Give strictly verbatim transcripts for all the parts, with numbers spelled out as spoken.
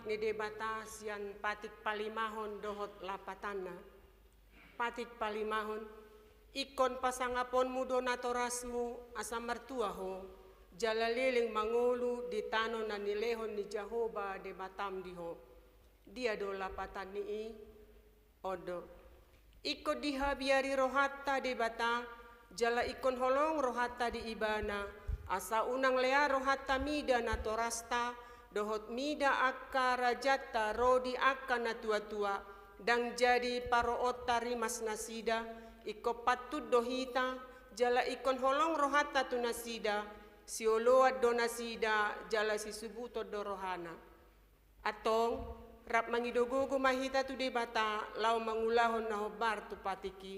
ni Debata sian patik palimahon dohot lapatanna. Patik palimahon. Ingkon pasangaponmu do natorasmu asa martua ho, jala leleng mangolu di tano na nilehon ni Jahowa Debatam di ho. Dia do lapatan ni i? On do. Ingkon dihabiari rohanta Debata, jala ingkon holong rohanta di Ibana, asa unang lea rohanta mida natorasta, dohot mida angka rajanta ro di angka natuatua, ndang jadi paroonta rimas nasida. Ingkon pantun do hita, jala ingkon holong rohanta tu nasida, sioloan do nasida, jala sisubuton do rohana. Antong, rap mangido gogo ma hita tu Debata, laho mangulahon na hombar tu patik i.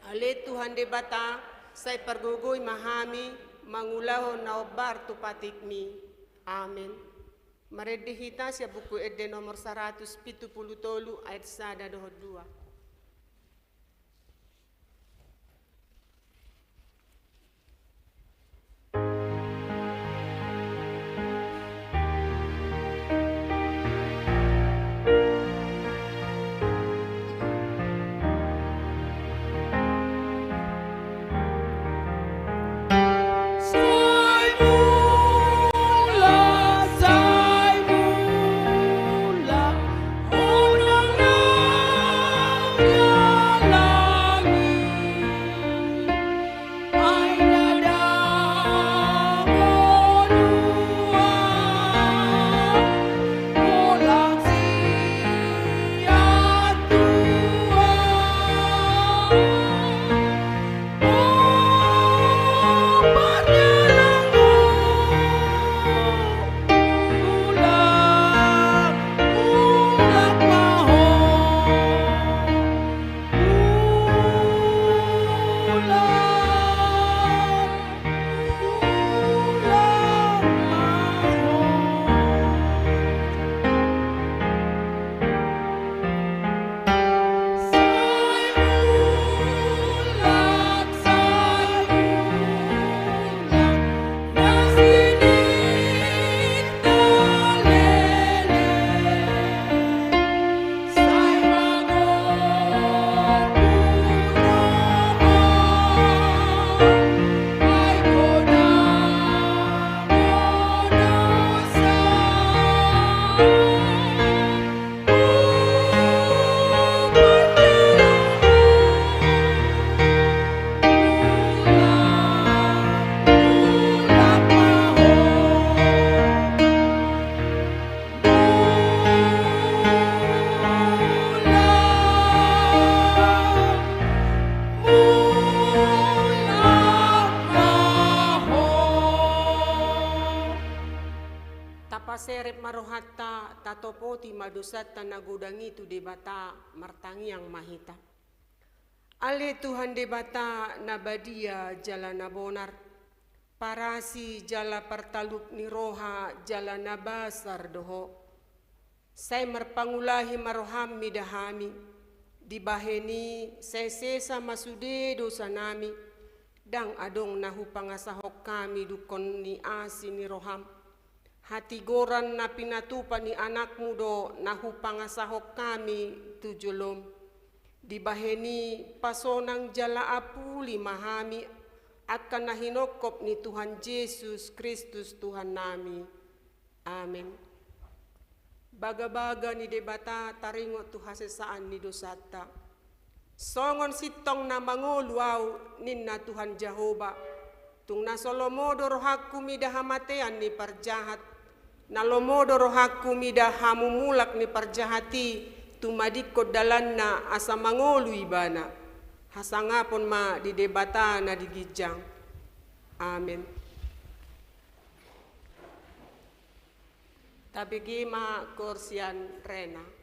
Ale Tuhan Debata, sai pargogoi ma hami, mangulahon na hombar tu patikmi. Amen. Marende hita sian Buku Ende nomor saratus pitu pulu tolu ayat sada dohot dua. Tapaserep ma rohanta, tatopoti ma dosanta na godang i tu Debata, martangiang ma hita. Ale Tuhan Debata na badia jala na bonar, parasi jala partalup ni roha jala na basar do Ho. Sai marpangulahi ma roham mida hami, dibahen i sai sesa ma sude dosanami, ndang adong na hupangasahon hami dungkon ni asi ni roham. Hatigoran na pinatupa ni Anakmu do na hupangasahon hami tu jolom. Dibahen i pasonang jala apuli ma hami, angka na hinongkop ni Tuhan Jesus Kristus Tuhannami. Amen. Bagabaga ni Debata taringot tu hasesaan ni dosanta. Songon sintong na mangolu ahu, ninna Tuhan Jahowa. Tung na so lomo do rohangku mida hamatean ni parjahat, na lomo do rohangku mida hamumulak ni parjahat i, tumadingkon dalanna asa mangolu ibana. Hasangapon ma di Debata na di ginjang. Amen. Tabege ma koor sian Rena.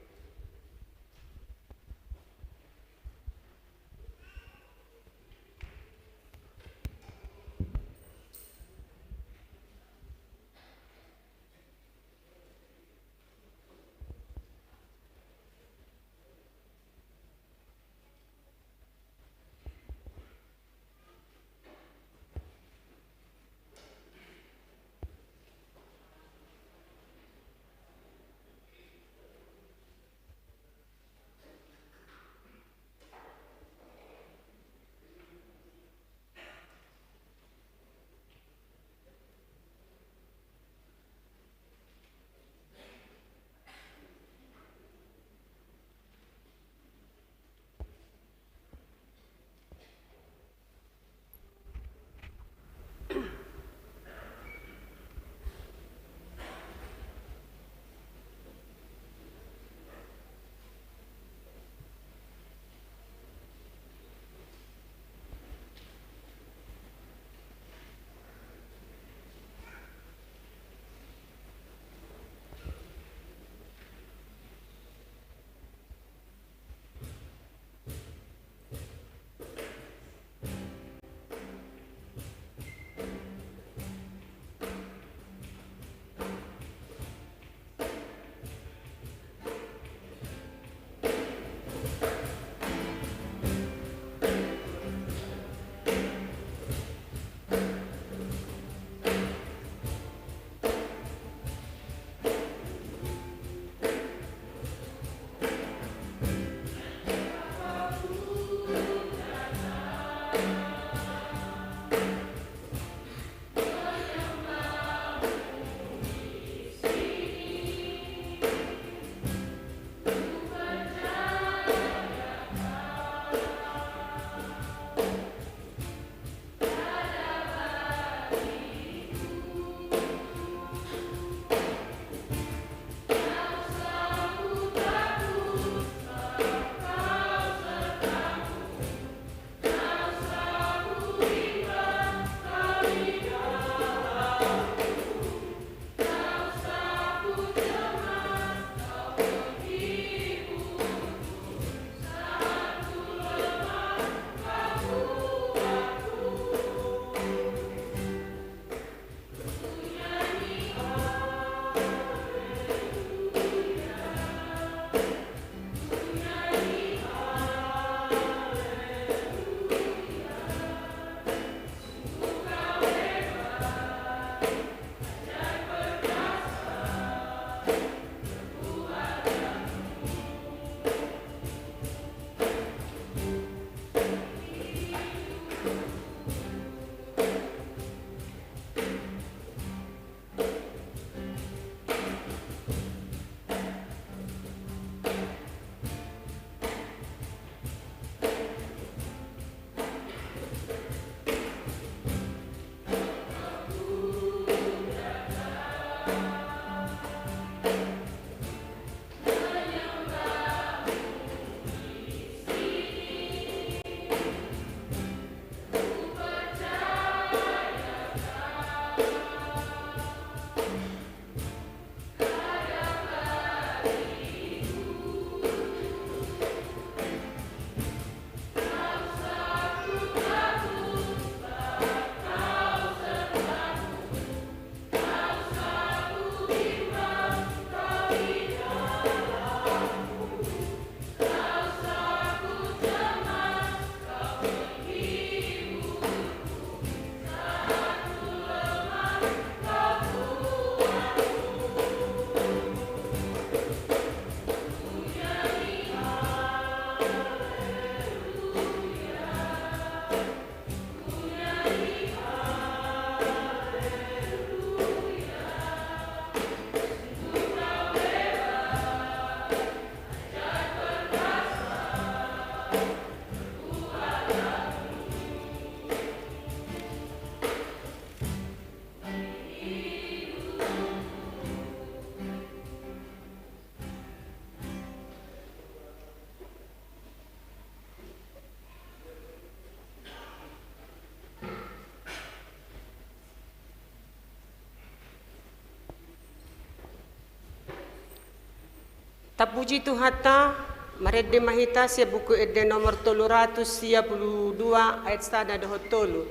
Tapuji Tuhanta, marende ma hita sian Buku Ende nomor tolu ratus sia pulu dua ayat sada dohot tolu.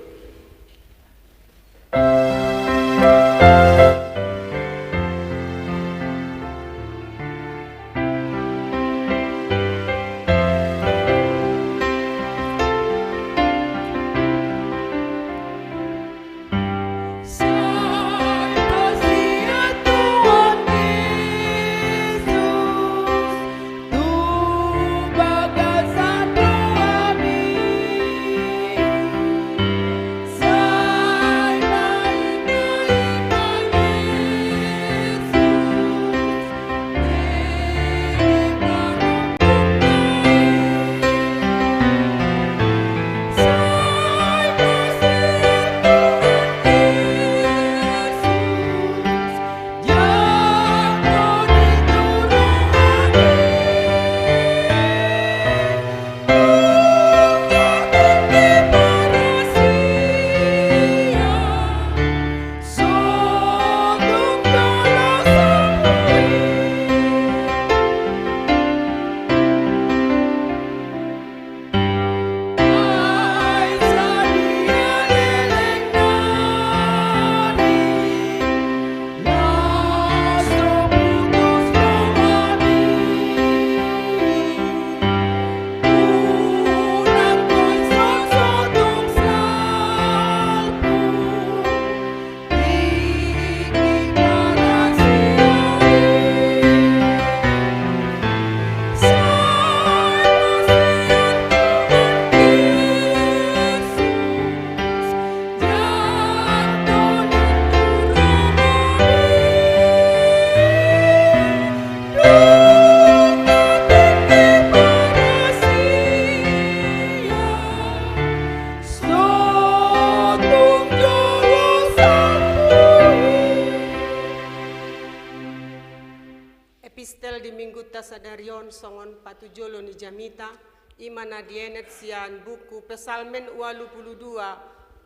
Epistel di Minggunta sadari on songon patujolo ni jamita, i ma na dienet sian buku Psalmen ualu pulu dua,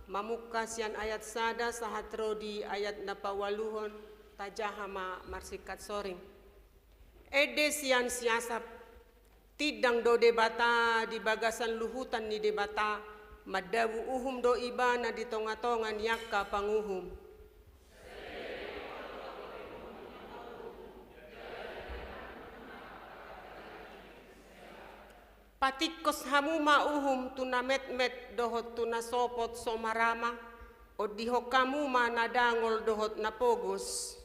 mamungka sian ayat sada sahat ro di ayat na paualuhon, tajaha ma marsingkat soring. Ende sian si Asap. Tindang do Debata di bagasan luhutan ni Debata, mandabu uhum do Ibana di tongatonga ni angka panguhum. Patingkos hamu ma uhum tu na metmet dohot tu na sopot so marama, ondihon hamu ma na dangol dohot na pogos.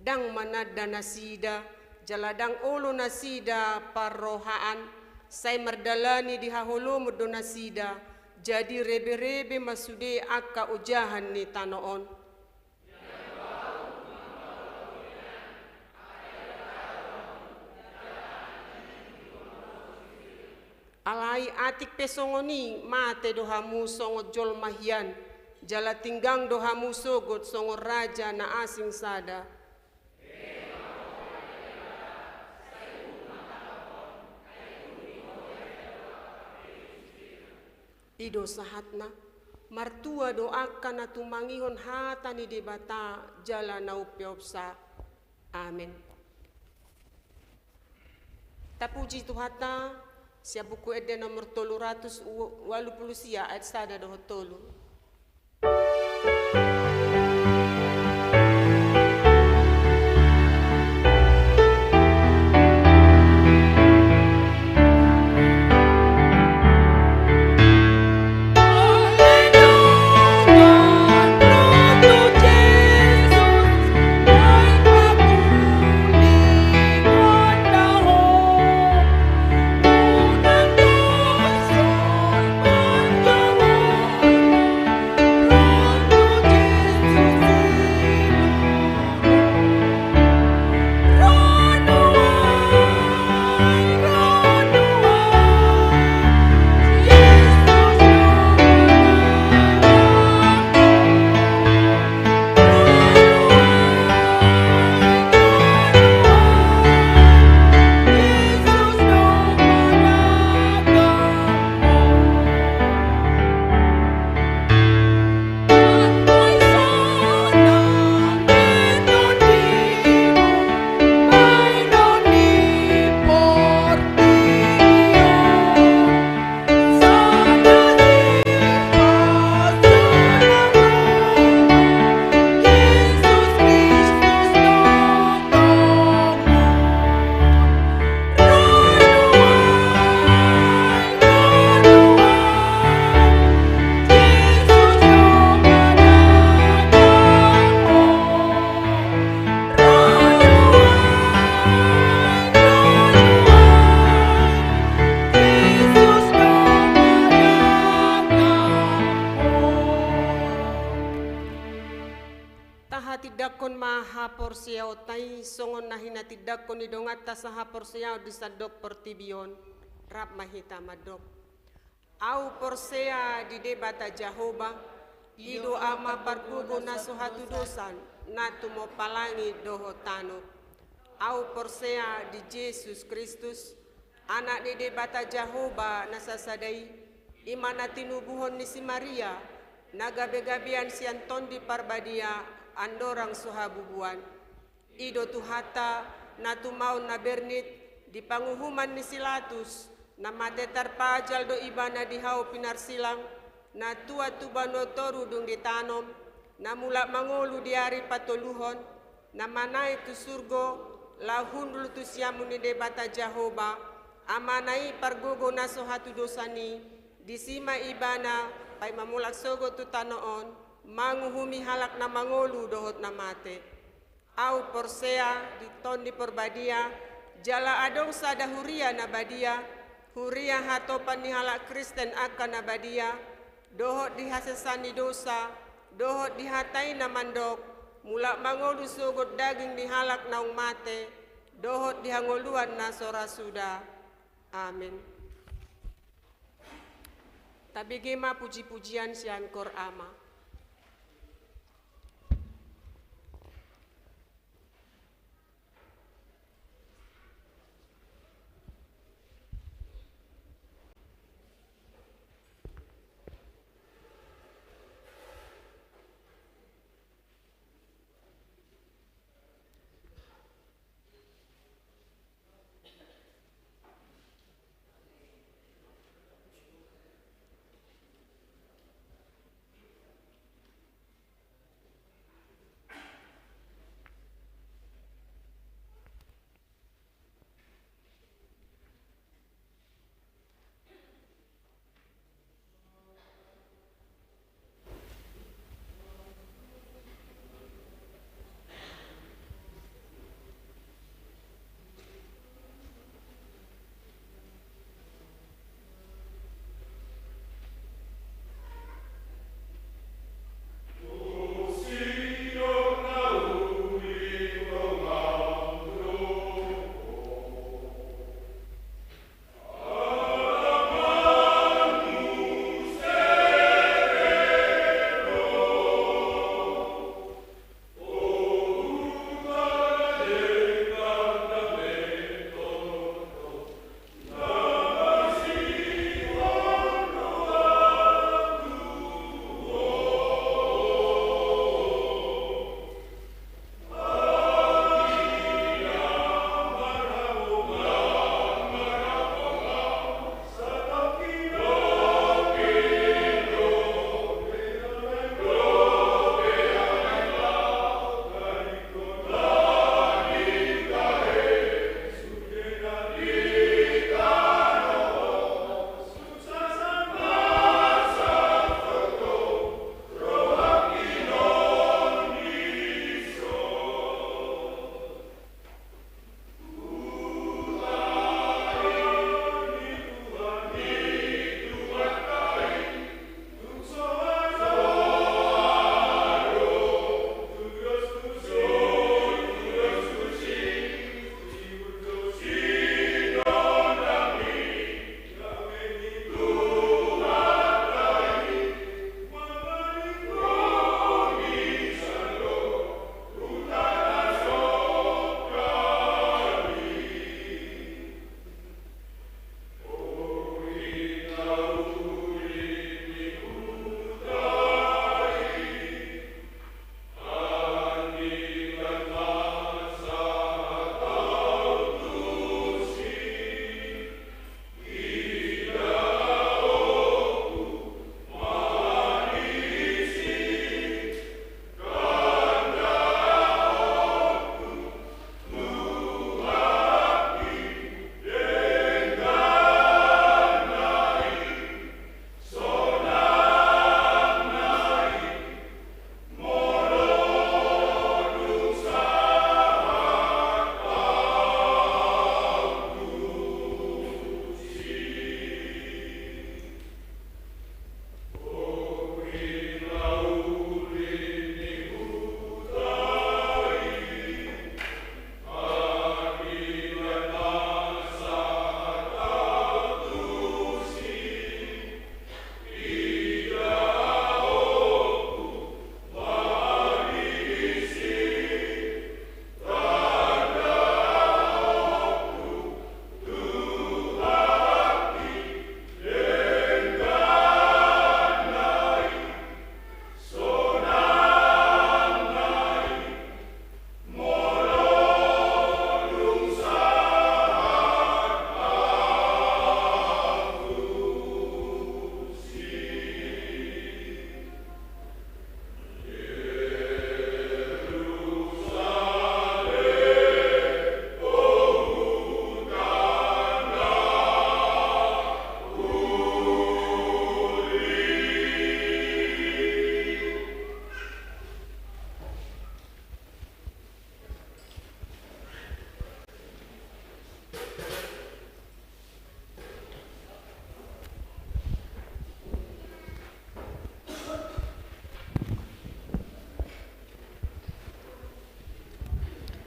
Ndang mananda nasida, jala ndang olo nasida parrohaan, sai mardalani di haholomon do nasida, jadi reberebe ma sude angka ojahan ni tano on. Alai atik pe songon i, mate do hamu songon jolma hian, jala tinggang do hamu sogot songon raja na asing sada. I do sahatna. Martua do angka na tumangihon hata ni Debata jala na umpeopsa. Amen. Tapuji Tuhanta, sian Buku Ende nomor tolu ratus ualu pulu sia ayat sada dohot tolu. Tahatindangkon ma haporseaonta i songon na hinatindangkon ni donganta sahaporseaon di sandok portibi on. Rap ma hita mandok. Ahu porsea di Debata Jahowa, i do Ama pargogo na so hatudosan, na tumompa langit dohot tano. Ahu porsea di Jesus Kristus, Anak ni Debata Jahowa na sasada i, i ma na tinubuhon ni si Maria, na gabegabean sian Tondi Parbadia, andorang so habubuan. I do Tuhanta, na tumaon na bernit, di panguhuman ni si Latus, na mate tarpajal do ibana di hau pinarsilang, na tuat tu banua toru dung ditanom, na mulak mangolu di ari patoluhon, na manaek tu surgo, laho hundul tu siamun ni Debata Jahowa, Amana i pargogo na so hatudosan i, disi ma ibana, paima mulak sogot tu tano on, manguhumi halak na mangolu dohot na mate. Ahu porsea di Tondi Porbadia, jala adong sada huria na badia, huria hatopan ni halak Kristen angka na badia, dohot di hasesaan ni dosa, dohot di hata i na mandok, mulak mangolu sogot daging ni halak naung mate, dohot di hangoluan na so ra suda. Amen. Tabege ma pujipujian sian Kor Ama.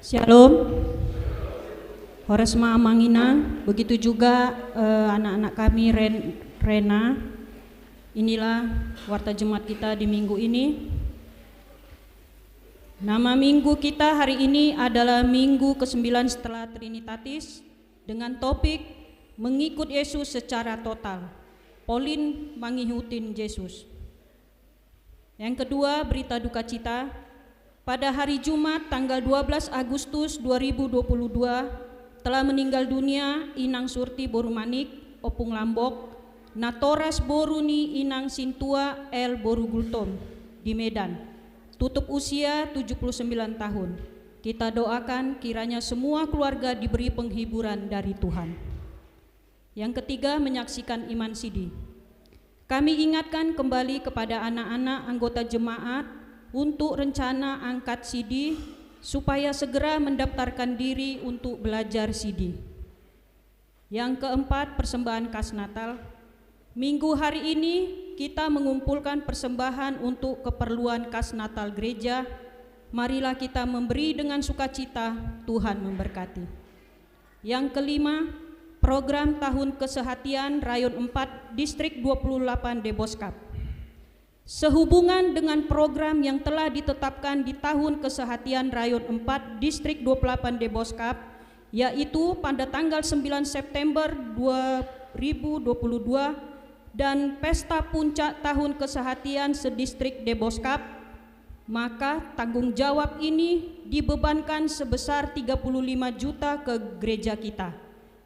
Shalom. Horas ma amang inang, begitu juga eh, anak-anak kami Ren, Rena. Inilah warta Jumat kita di minggu ini. Nama minggu kita hari ini adalah minggu kesembilan setelah Trinitatis dengan topik mengikut Yesus secara total. Pauline mangihutin Yesus. Yang kedua, berita duka cita. Pada hari Jumat tanggal dua belas Agustus dua ribu dua puluh dua, telah meninggal dunia Inang Surti boru Manik, Ompung Lambok, natoras boru ni Inang Sintua L boru Gultom di Medan. Tutup usia tujuh puluh sembilan tahun. Kita doakan kiranya semua keluarga diberi penghiburan dari Tuhan. Yang ketiga, menyaksikan iman sidi. Kami ingatkan kembali kepada anak-anak anggota jemaat untuk rencana angkat sidi, supaya segera mendaftarkan diri untuk belajar sidi. Yang keempat, persembahan khas Natal. Minggu hari ini kita mengumpulkan persembahan untuk keperluan khas Natal gereja. Marilah kita memberi dengan sukacita, Tuhan memberkati. Yang kelima, program tahun kesehatian Rayon empat Distrik dua puluh delapan Deboskap. Sehubungan dengan program yang telah ditetapkan di tahun kesehatian Rayon empat Distrik dua puluh delapan Deboskap, yaitu pada tanggal sembilan September dua ribu dua puluh dua dan pesta puncak tahun kesehatian sedistrik Deboskap, maka tanggung jawab ini dibebankan sebesar tiga puluh lima juta ke gereja kita,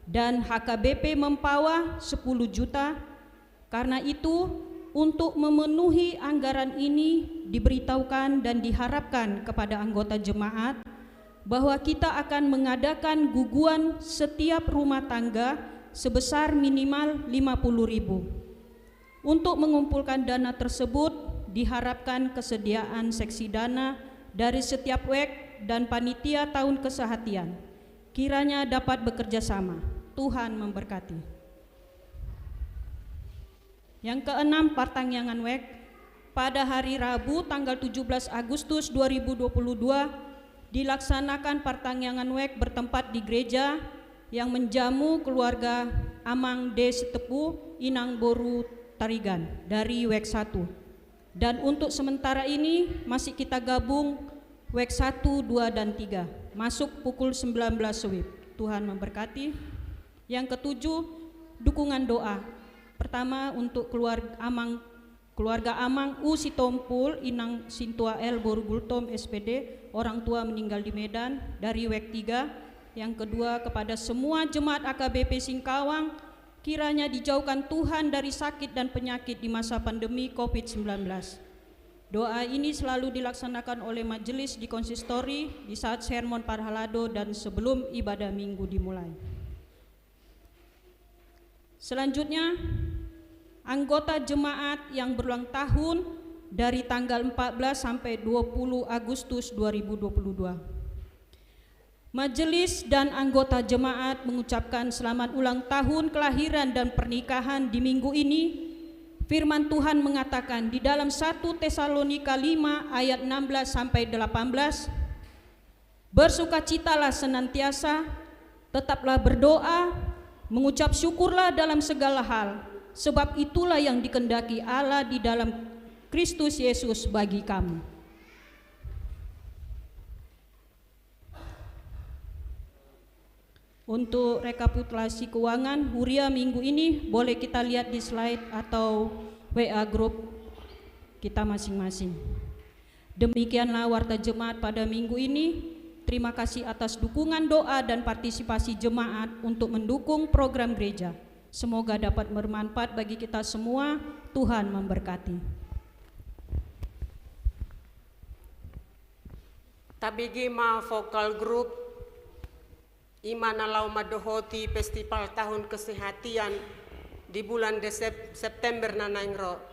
dan H K B P Mempawah sepuluh juta. Karena itu, untuk memenuhi anggaran ini diberitahukan dan diharapkan kepada anggota jemaat bahwa kita akan mengadakan guguan setiap rumah tangga sebesar minimal lima puluh ribu. Untuk mengumpulkan dana tersebut, diharapkan kesediaan seksi dana dari setiap wek dan panitia tahun kesehatian. Kiranya dapat bekerja sama. Tuhan memberkati. Yang keenam, partangiangan wek. Pada hari Rabu tanggal tujuh belas Agustus dua ribu dua puluh dua, dilaksanakan partangiangan wek bertempat di gereja yang menjamu keluarga Amang D Sitepu, Inang boru Tarigan dari wek satu. Dan untuk sementara ini masih kita gabung wek satu, dua, dan tiga. Masuk pukul sembilan belas WIB. Tuhan memberkati. Yang ketujuh, dukungan doa. Pertama, untuk keluarga Amang, keluarga Amang U Sitompul, Inang Sintua L boru Gultom S P D, orang tua meninggal di Medan, dari wek tiga. Yang kedua, kepada semua jemaat A K B P Singkawang, kiranya dijauhkan Tuhan dari sakit dan penyakit di masa pandemi covid sembilan belas. Doa ini selalu dilaksanakan oleh majelis di konsistori di saat sermon parhalado dan sebelum ibadah minggu dimulai. Selanjutnya, anggota jemaat yang berulang tahun dari tanggal empat belas sampai dua puluh Agustus dua ribu dua puluh dua. Majelis dan anggota jemaat mengucapkan selamat ulang tahun kelahiran dan pernikahan di minggu ini. Firman Tuhan mengatakan di dalam satu Tesalonika lima ayat enam belas sampai delapan belas, "Bersukacitalah senantiasa, tetaplah berdoa, mengucap syukurlah dalam segala hal, sebab itulah yang dikehendaki Allah di dalam Kristus Yesus bagi kamu." Untuk rekapitulasi keuangan huria minggu ini boleh kita lihat di slide atau W A grup kita masing-masing. Demikianlah warta jemaat pada minggu ini. Terima kasih atas dukungan doa dan partisipasi jemaat untuk mendukung program gereja. Semoga dapat bermanfaat bagi kita semua. Tuhan memberkati. Tabege ma vokal grup, i ma na laho mandohoti festival tahun kesehatian di bulan Desep-, September na naeng ro.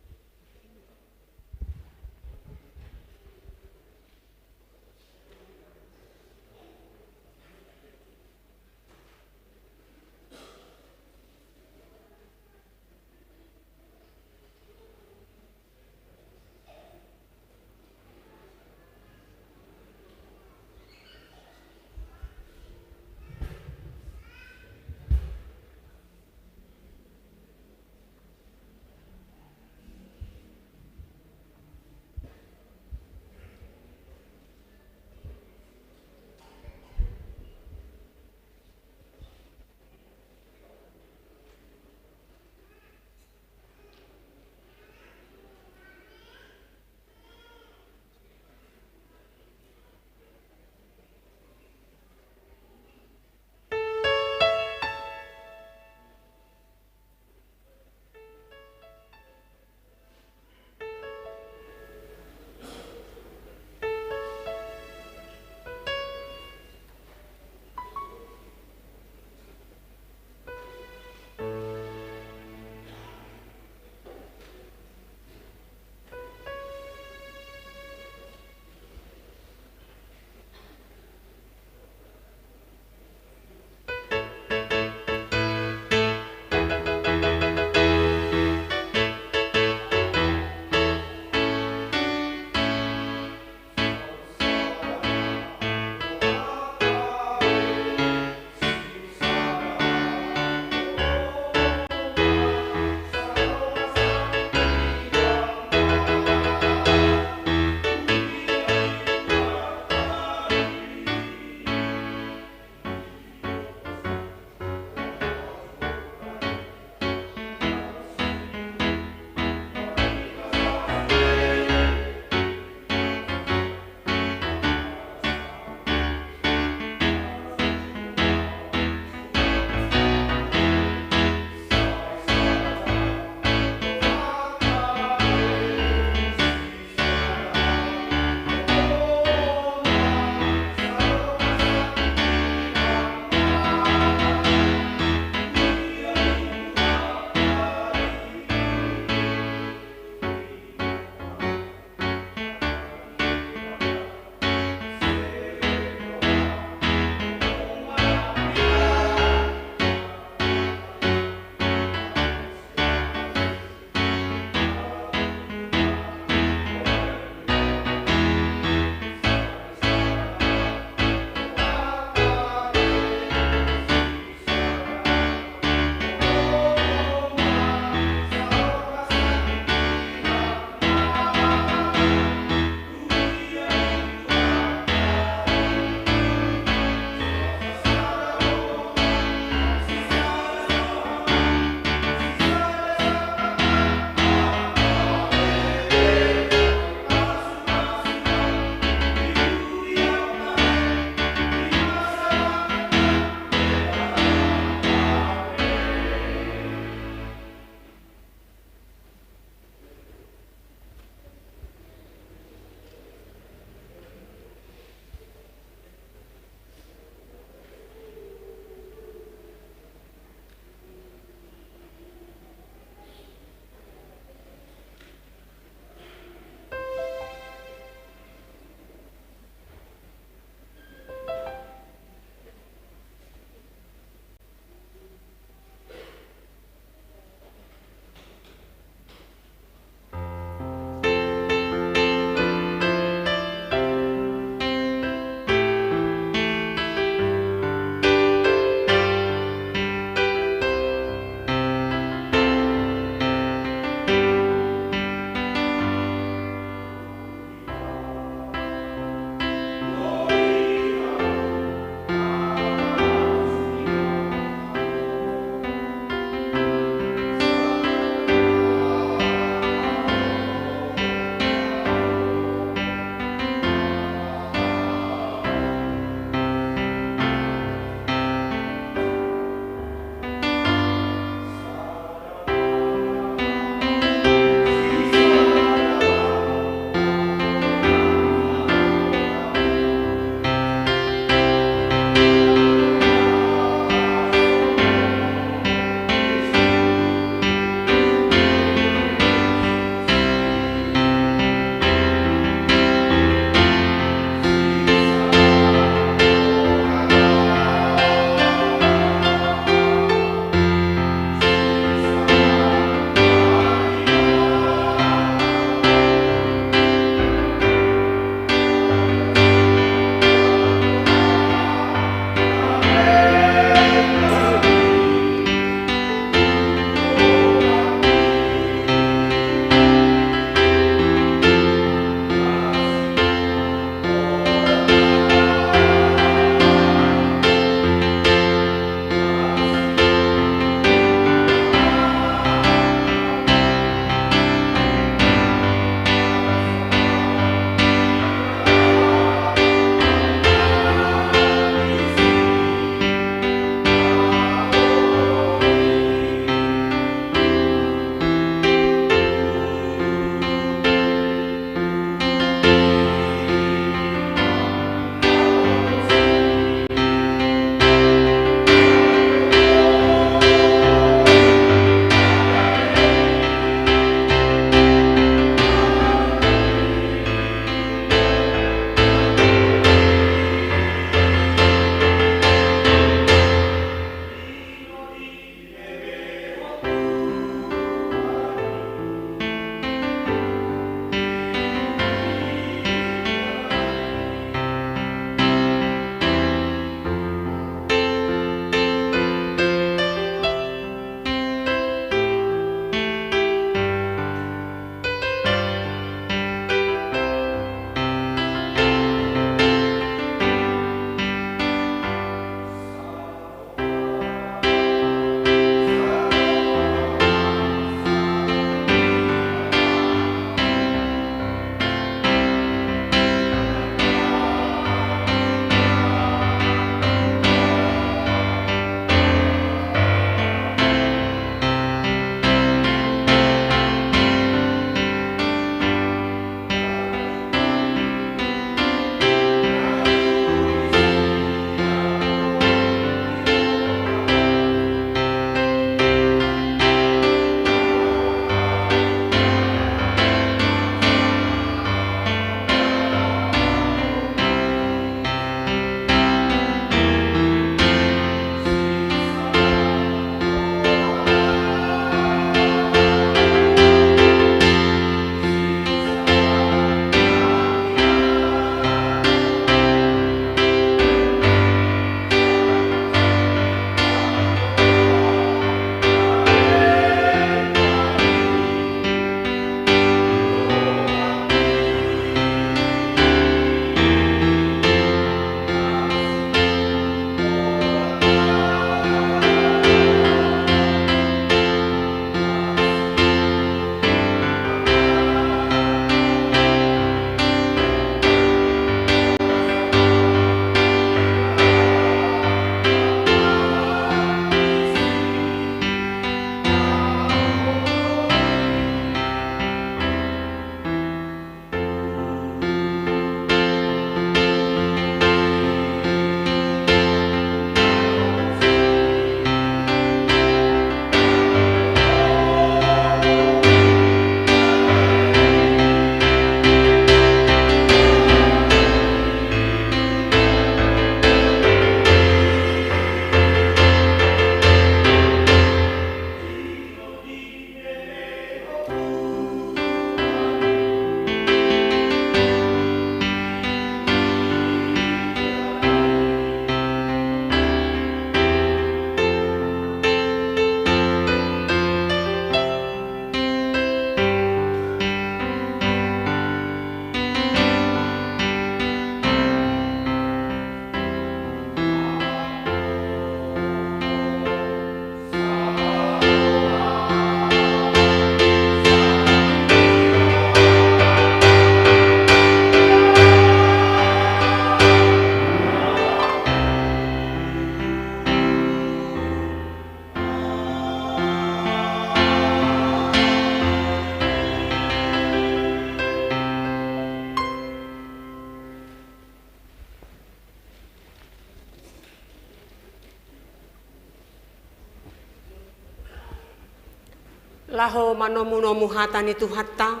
Laho manomunomu hata ni Tuhanta,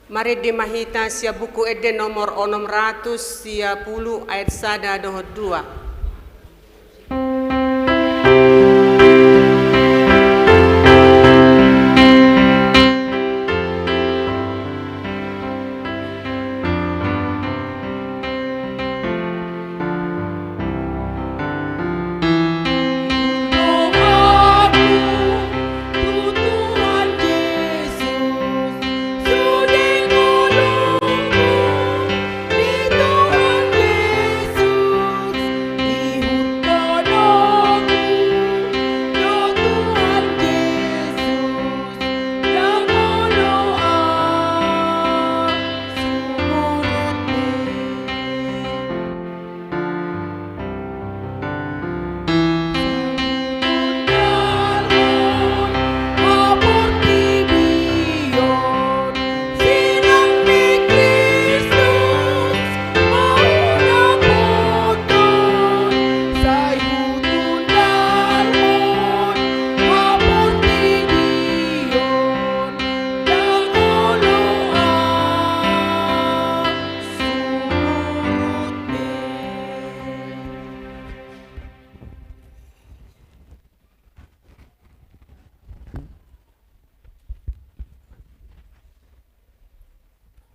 marende ma hita sian Buku Ende nomor onom ratus sia pulu ayat sada dohot dua.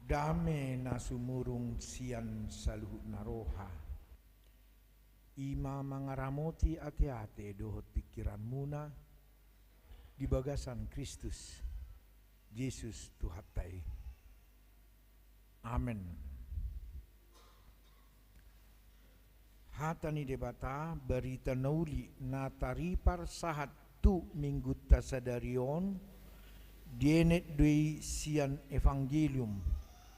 Dame na sumurung sian saluhutna roha, i ma mangaramoti ateate dohot pingkiranmuna di bagasan Kristus Jesus Tuhanta i. Amen. Hata ni Debata, barita na uli na taripar sahat tu Minggunta sadari on, dienet do i sian Evangelium,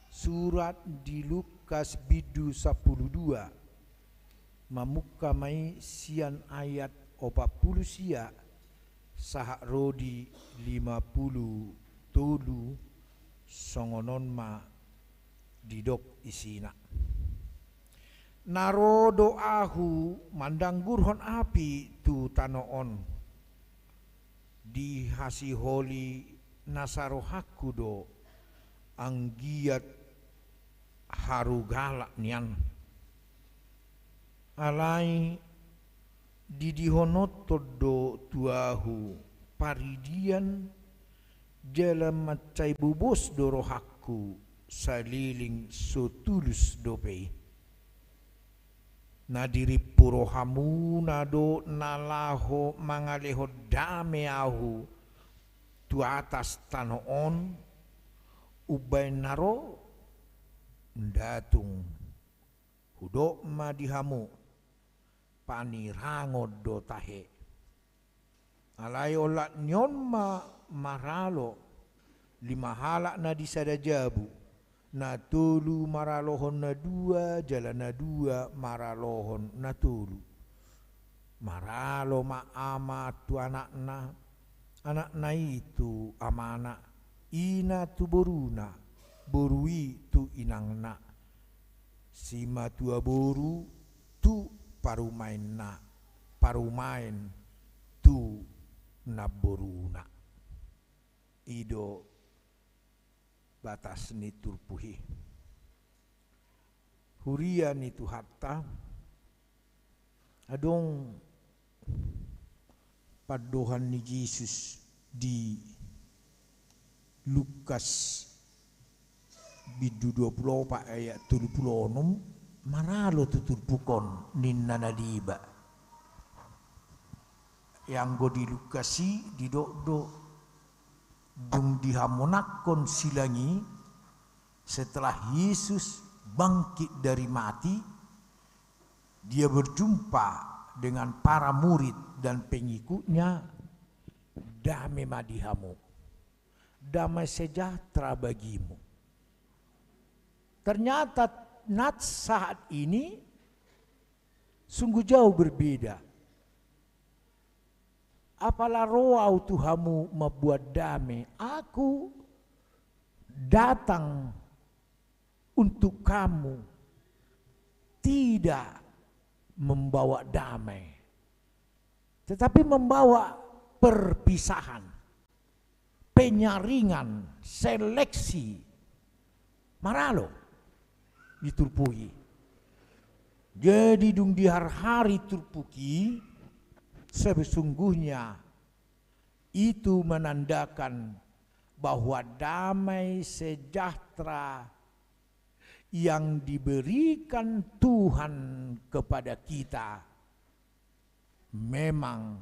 surat di Lukas bindu sampulu dua, mamungka ma i sian ayat opat pulu sia sahat ro di lima pulu tolu, songon on ma didok isina. Na ro do Ahu mandanggurhon api tu tano on, dihasiholi nasa rohangku do, anggiat haru galak nian. Alai didihononhon do tu Ahu paridian, jala mansai bobos do rohangku saleleng so tulus dope i. Na dirimpu rohamuna do na laho mangalehon dame Ahu tu atas tano on? Umbahen na ro? Nda tung. Hudok ma di hamu, panirangon do tahe. Alai olat ni on ma maralo, lima halak na di sada jabu, na tolu maralohon na dua, jala na dua maralohon na tolu. Maralo ma ama tu anakna, anakna i tu amana, ina tu boruna, boru i tu inangna, simatua boru tu parumaenna, parumaen tu namboruna. I do batas ni turpuk i. Huria ni Tuhanta, adong pandohan ni Jesus di Lukas bindu dua pulu opat ayat tolu pulu onom, maralo tu turpuk on ninna na deba. Ianggo di Lukas i didok do, dung dihamonangkon silang i, setelah Yesus bangkit dari mati, Dia berjumpa dengan para murid dan pengikutnya, "Dame ma di hamu, damai sejahtera bagimu." Ternyata nats saat ini sungguh jauh berbeda. Apala ro Ahu tu hamu mambuat dame, Aku datang untuk kamu tidak membawa damai, tetapi membawa perpisahan. penyaringan, seleksi, maralo di turpuk i. Jadi dung diharhari turpuk i, sesungguhnya itu menandakan bahwa damai sejahtera yang diberikan Tuhan kepada kita memang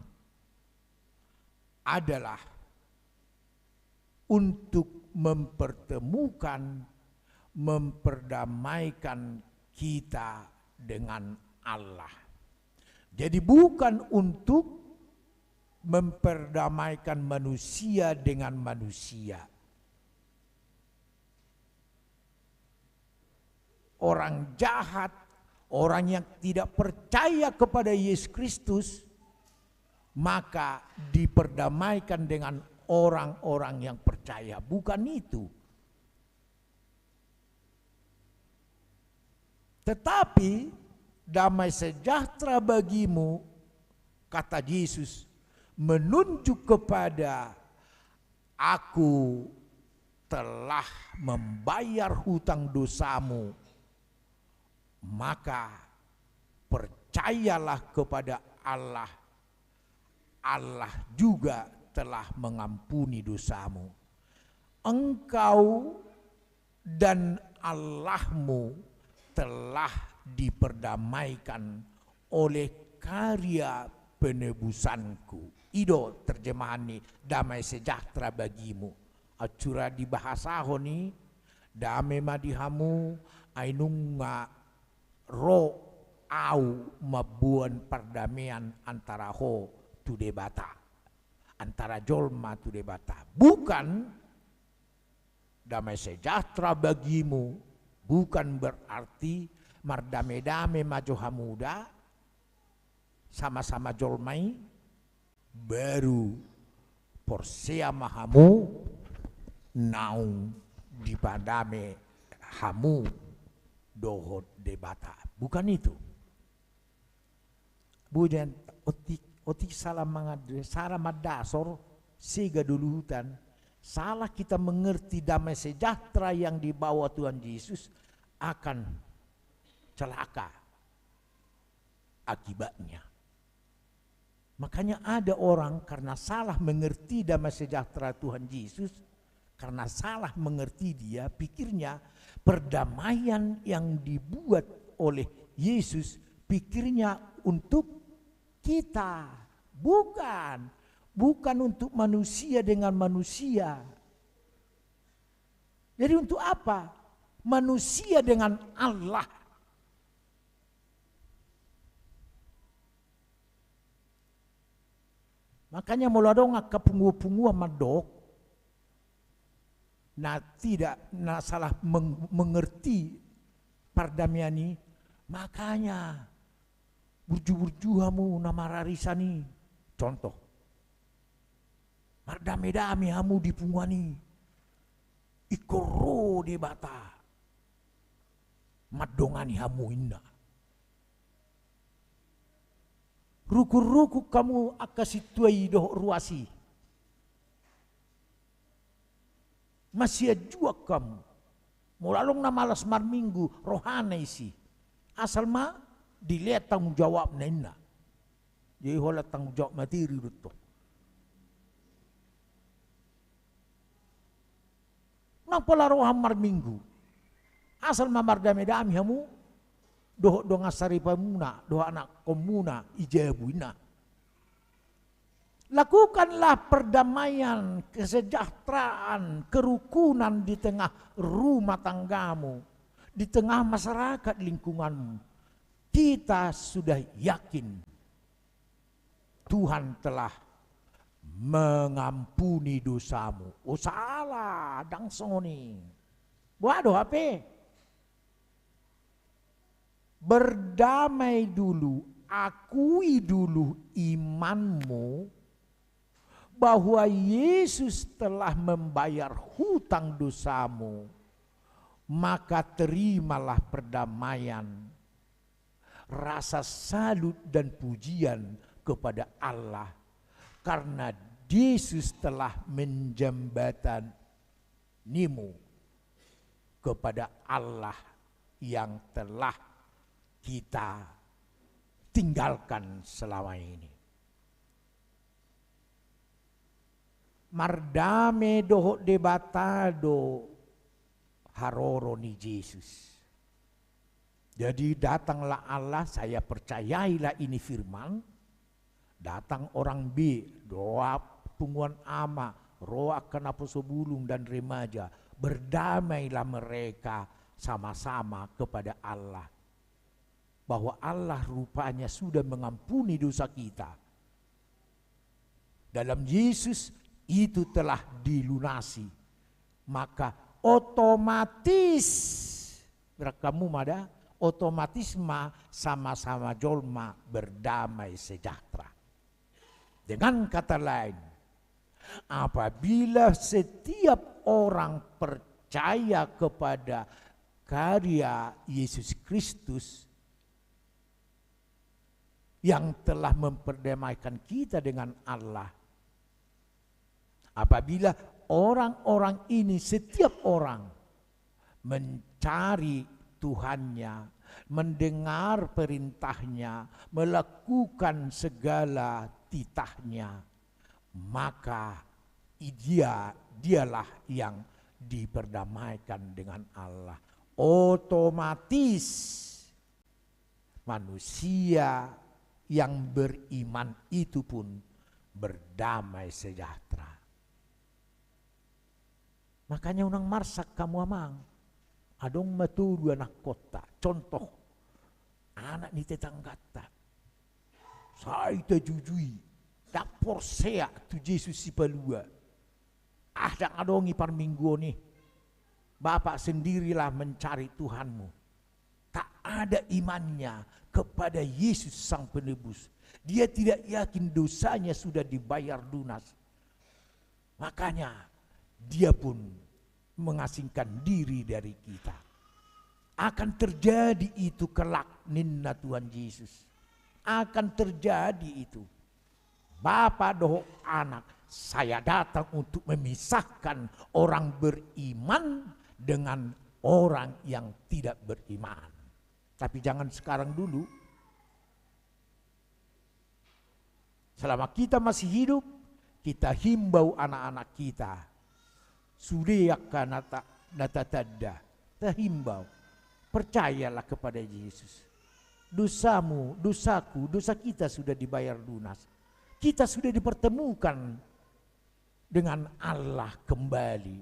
adalah untuk mempertemukan, memperdamaikan kita dengan Allah. Jadi bukan untuk memperdamaikan manusia dengan manusia. Orang jahat, orang yang tidak percaya kepada Yesus Kristus, maka diperdamaikan dengan orang-orang yang percaya. Bukan itu. Tetapi damai sejahtera bagimu, kata Yesus, menunjuk kepada Aku telah membayar hutang dosamu, maka percayalah kepada Allah, Allah juga telah mengampuni dosamu. Engkau dan Allahmu telah diperdamaikan oleh karya penebusanku. I do terjemahan ni damai sejahtera bagimu. Acara dibahasahon i, dame ma di hamu, ai nunga ro au mamboan pardamean antara ho tu Debata, antara jolma tu Debata. Bukan damai sejahtera bagimu bukan berarti mardame-dame ma jo hamu da, sama-sama jolma i, baru porsea ma hamu naung dipardame hamu dohot Debata. Bukan itu. Bujan otik, otik salah mangandre, salah mandasor, sega do luhutan, salah kita mengerti damai sejahtera yang dibawa Tuhan Yesus, akan celaka akibatnya. Makanya ada orang karena salah mengerti damai sejahtera Tuhan Yesus, karena salah mengerti dia, pikirnya perdamaian yang dibuat oleh Yesus, pikirnya untuk kita. Bukan. Bukan untuk manusia dengan manusia. Jadi untuk apa? Manusia dengan Allah. Makanya molo adong angka punguan-punguan mandok, na tidak, na salah meng-, mengerti pardamean i, makanya burju-burju hamu na mararisan i. Contoh, mardame-dame hamu di punguan i, ingkon ro Debata mandongani hamu, inna. Rukun-rukun hamu angka sintua i dohot ruas i. Masianjuan hamu. Molo adong na malas marminggu, rohana isi. Asal ma dilehon tanggung jawabna, inna. Jadi holan tanggung jawab materi do tong. Nang pola ro hamu marminggu, asal ma mardame-dame hamu dohot dongan saripamuna, dohot anakkonmuna i jabu, inna. Lakukanlah perdamaian, kesejahteraan, kerukunan di tengah rumah tanggamu, di tengah masyarakat lingkunganmu. Kita sudah yakin Tuhan telah mengampuni dosamu. Oh, salah, ndang songon i. Boha do hape? Berdamai dulu, akui dulu imanmu bahwa Yesus telah membayar hutang dosamu, maka terimalah perdamaian, rasa salut dan pujian kepada Allah karena Yesus telah menjembatanimu kepada Allah yang telah kita tinggalkan selama ini. Mardame dohot Debata do haroro ni Jesus. Jadi, datanglah Allah, saya percayailah ini firman. Datang orang B, doa punguan ama, roa angka naposo bulung dan remaja, berdamailah mereka sama-sama kepada Allah. Bahwa Allah rupanya sudah mengampuni dosa kita. Dalam Yesus itu telah dilunasi. Maka otomatis, berakamu mada, otomatis ma sama-sama jolma berdamai sejahtera. Dengan kata lain, apabila setiap orang percaya kepada karya Yesus Kristus yang telah memperdamaikan kita dengan Allah, apabila orang-orang ini, setiap orang mencari Tuhannya, mendengar perintahnya, melakukan segala titahnya, maka dia, dialah yang diperdamaikan dengan Allah. Otomatis manusia yang beriman itu pun berdamai sejahtera. Makanya unang marsak hamu amang. Adong ma tolu anakkonta, contoh, anak ni tetangganta. Sai tajujui, ndang porsea tu Jesus Sipalua. Ah, ndang adong i parmingguon i. Bapak sendirilah mencari Tuhanmu. Tak ada imannya kepada Yesus Sang Penebus. Dia tidak yakin dosanya sudah dibayar lunas. Makanya dia pun mengasingkan diri dari kita. Akan terjadi itu kelak, ninna Tuhan Yesus. Akan terjadi itu. Bapa dohot anak, saya datang untuk memisahkan orang beriman dengan orang yang tidak beriman. Tapi jangan sekarang dulu. Selama kita masih hidup, kita himbau anak-anak kita. Sude angka na ta-, na tatanda, tahimbau. Percayalah kepada Yesus. Dosamu, dosaku, dosa kita sudah dibayar lunas. Kita sudah dipertemukan dengan Allah kembali.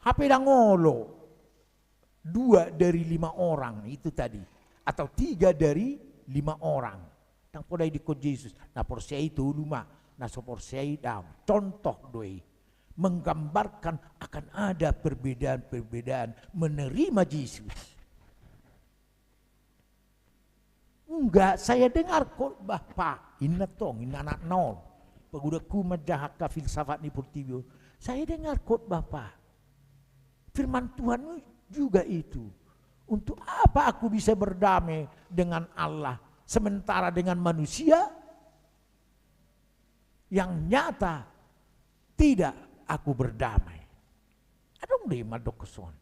Hape ndang olo dua dari lima orang itu tadi, atau tiga dari lima orang. Ndang pola didok Jesus, na porsea i tolu ma, na so porsea i daong. Contoh do i, menggambarkan akan ada perbedaan-perbedaan menerima Jesus. Enggak, saya dengar khotbah, Pak. Inna tong, inna anakna on. Pagodangku manjaha angka filsafat ni portibi on. Saya dengar khotbah, Pak. Firman Tuhan juga itu. Untuk apa aku bisa berdamai dengan Allah, sementara dengan manusia yang nyata tidak aku berdamai? Adong do i mandok songon.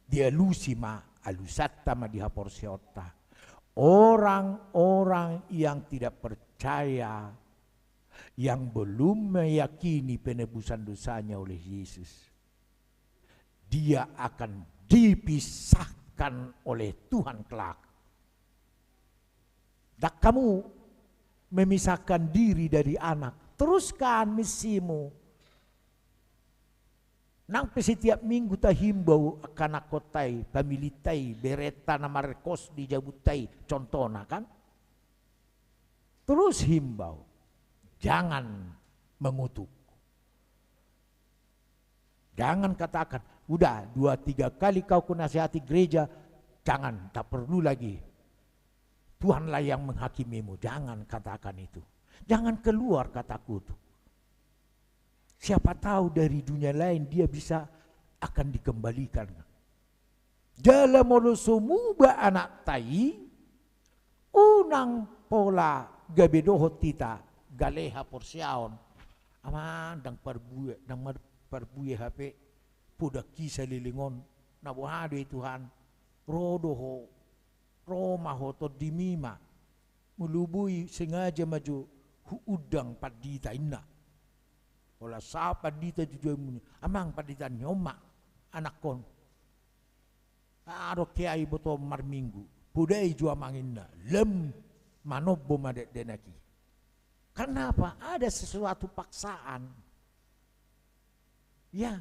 Dialusi ma, alusanta ma di haporseaonta. Orang-orang yang tidak percaya, yang belum meyakini penebusan dosanya oleh Yesus, dia akan dipisahkan oleh Tuhan kelak. Ndang hamu memisahkan diri dari anak. Teruskan misimu. Nang pe setiap minggu tahimbau angka anakkonta i, familinta i, berenta na markos di jabunta i, contohna kan. Terus himbau, jangan mengutuk. Jangan katakan, "Udah dua tiga kali kau kunasihati gereja, jangan, tak perlu lagi. Tuhanlah yang menghakimimu." Jangan katakan itu. Jangan keluar kata kutuk. Siapa tahu dari dunia lain dia bisa akan dikembalikan. Jala molo so muba anakta i, unang pola gabe dohot hita, gale haporseaon. Amang, ndang parbue, ndang mar-, parbue hape poda hita saleleng on. Na boha do i Tuhan? Ro do Ho, ro ma Ho, TondiMi ma. Molo boi, sengaja ma jo huundang pandita, inna. Holan sahat pandita tu jabu ni, amang, pandita ni on ma anakkon. Adong hea ibotoon marminggu, podai jo amang, inna. Lem, manombo ma dakdanak i. Karena apa? Ada sesuatu paksaan. Ya.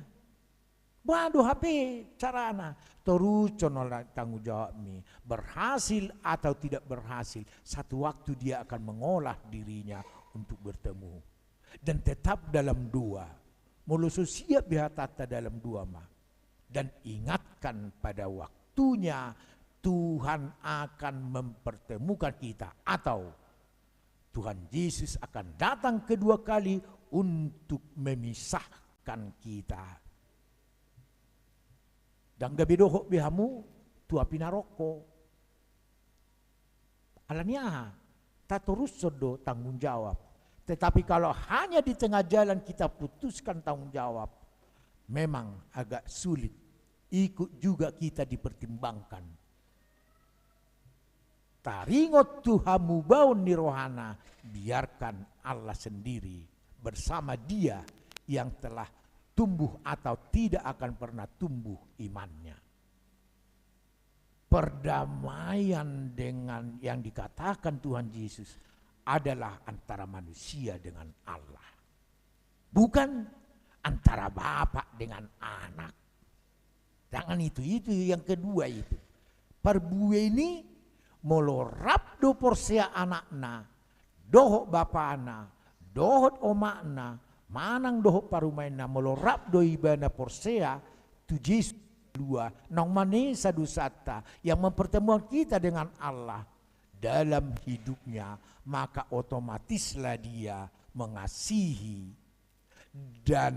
Boha do hape carana? Torushon ma tanggung jawabmi. Berhasil atau tidak berhasil, satu waktu dia akan mengolah dirinya untuk bertemu. Dan tetap dalam doa. Molo so siap be hatanta, dalam doa ma. Dan ingatkan, pada waktunya Tuhan akan mempertemukan kita, atau Tuhan Yesus akan datang kedua kali untuk memisahkan kita. Ndang gabe dohot be hamu tu api naroko. Alani aha? Tatorushon do tanggung jawab. Tetapi kalau hanya di tengah jalan kita putuskan tanggung jawab, memang agak sulit. Ikut juga kita dipertimbangkan. Taringot tu hamubaon ni rohana, biarkan Allah sendiri bersama dia yang telah tumbuh atau tidak akan pernah tumbuh imannya. Perdamaian dengan yang dikatakan Tuhan Yesus adalah antara manusia dengan Allah. Bukan antara bapak dengan anak. Jangan itu, itu yang kedua itu. Parbue ni, molo rap do porsea anakna, dohot bapana, dohot omakna, manang dohot parumaenna, molo rap do ibana porsea tu Jesus, dua, naung manesa dosanta, yang mempertemukan kita dengan Allah dalam hidupnya, maka otomatislah dia mengasihi dan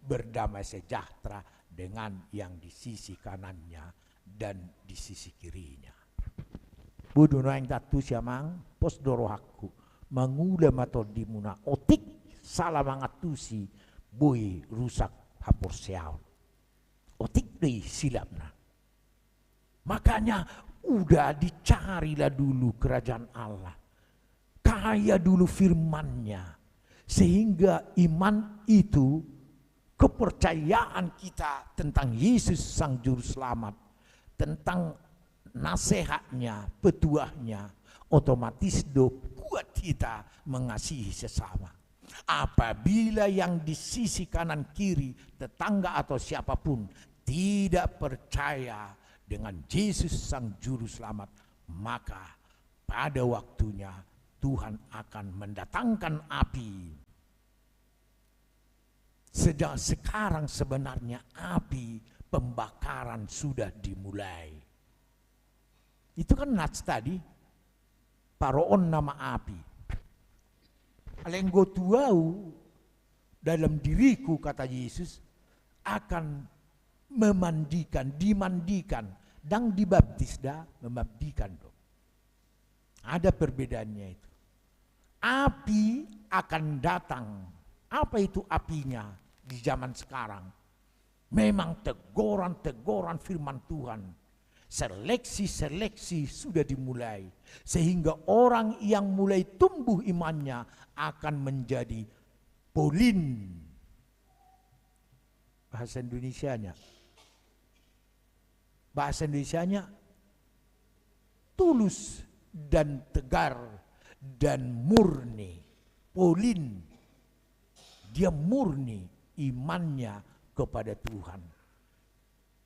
berdamai sejahtera dengan yang di sisi kanannya dan di sisi kirinya. Boi do nuaeng taantusi, amang, pos do rohangku. Mangula ma tondimuna, otik sala mangantusi, boi rusak haporseaon. Otik do i silapna. Makanya udah dicarilah dulu kerajaan Allah. Kaya dulu firman-Nya. Sehingga iman itu, kepercayaan kita tentang Yesus Sang Juru Selamat, tentang nasihat-Nya, petuah-Nya, otomatis do kuat kita mengasihi sesama. Apabila yang di sisi kanan kiri, tetangga atau siapapun, tidak percaya dengan Yesus Sang Juru Selamat, maka pada waktunya Tuhan akan mendatangkan api. Sejak sekarang sebenarnya api pembakaran sudah dimulai. Itu kan nats tadi, paroon nama api. Alai anggo tu ahu, dalam diriku, kata Yesus, akan memandikan, dimandikan, ndang dibaptis da, memandikan do. Ada perbedaannya itu. Api akan datang. Apa itu apinya di zaman sekarang? Memang teguran-teguran firman Tuhan. Seleksi-seleksi sudah dimulai. Sehingga orang yang mulai tumbuh imannya akan menjadi polin. Bahasa Indonesianya. Bahasa Indonesianya, tulus dan tegar dan murni. Polin. Dia murni imannya kepada Tuhan.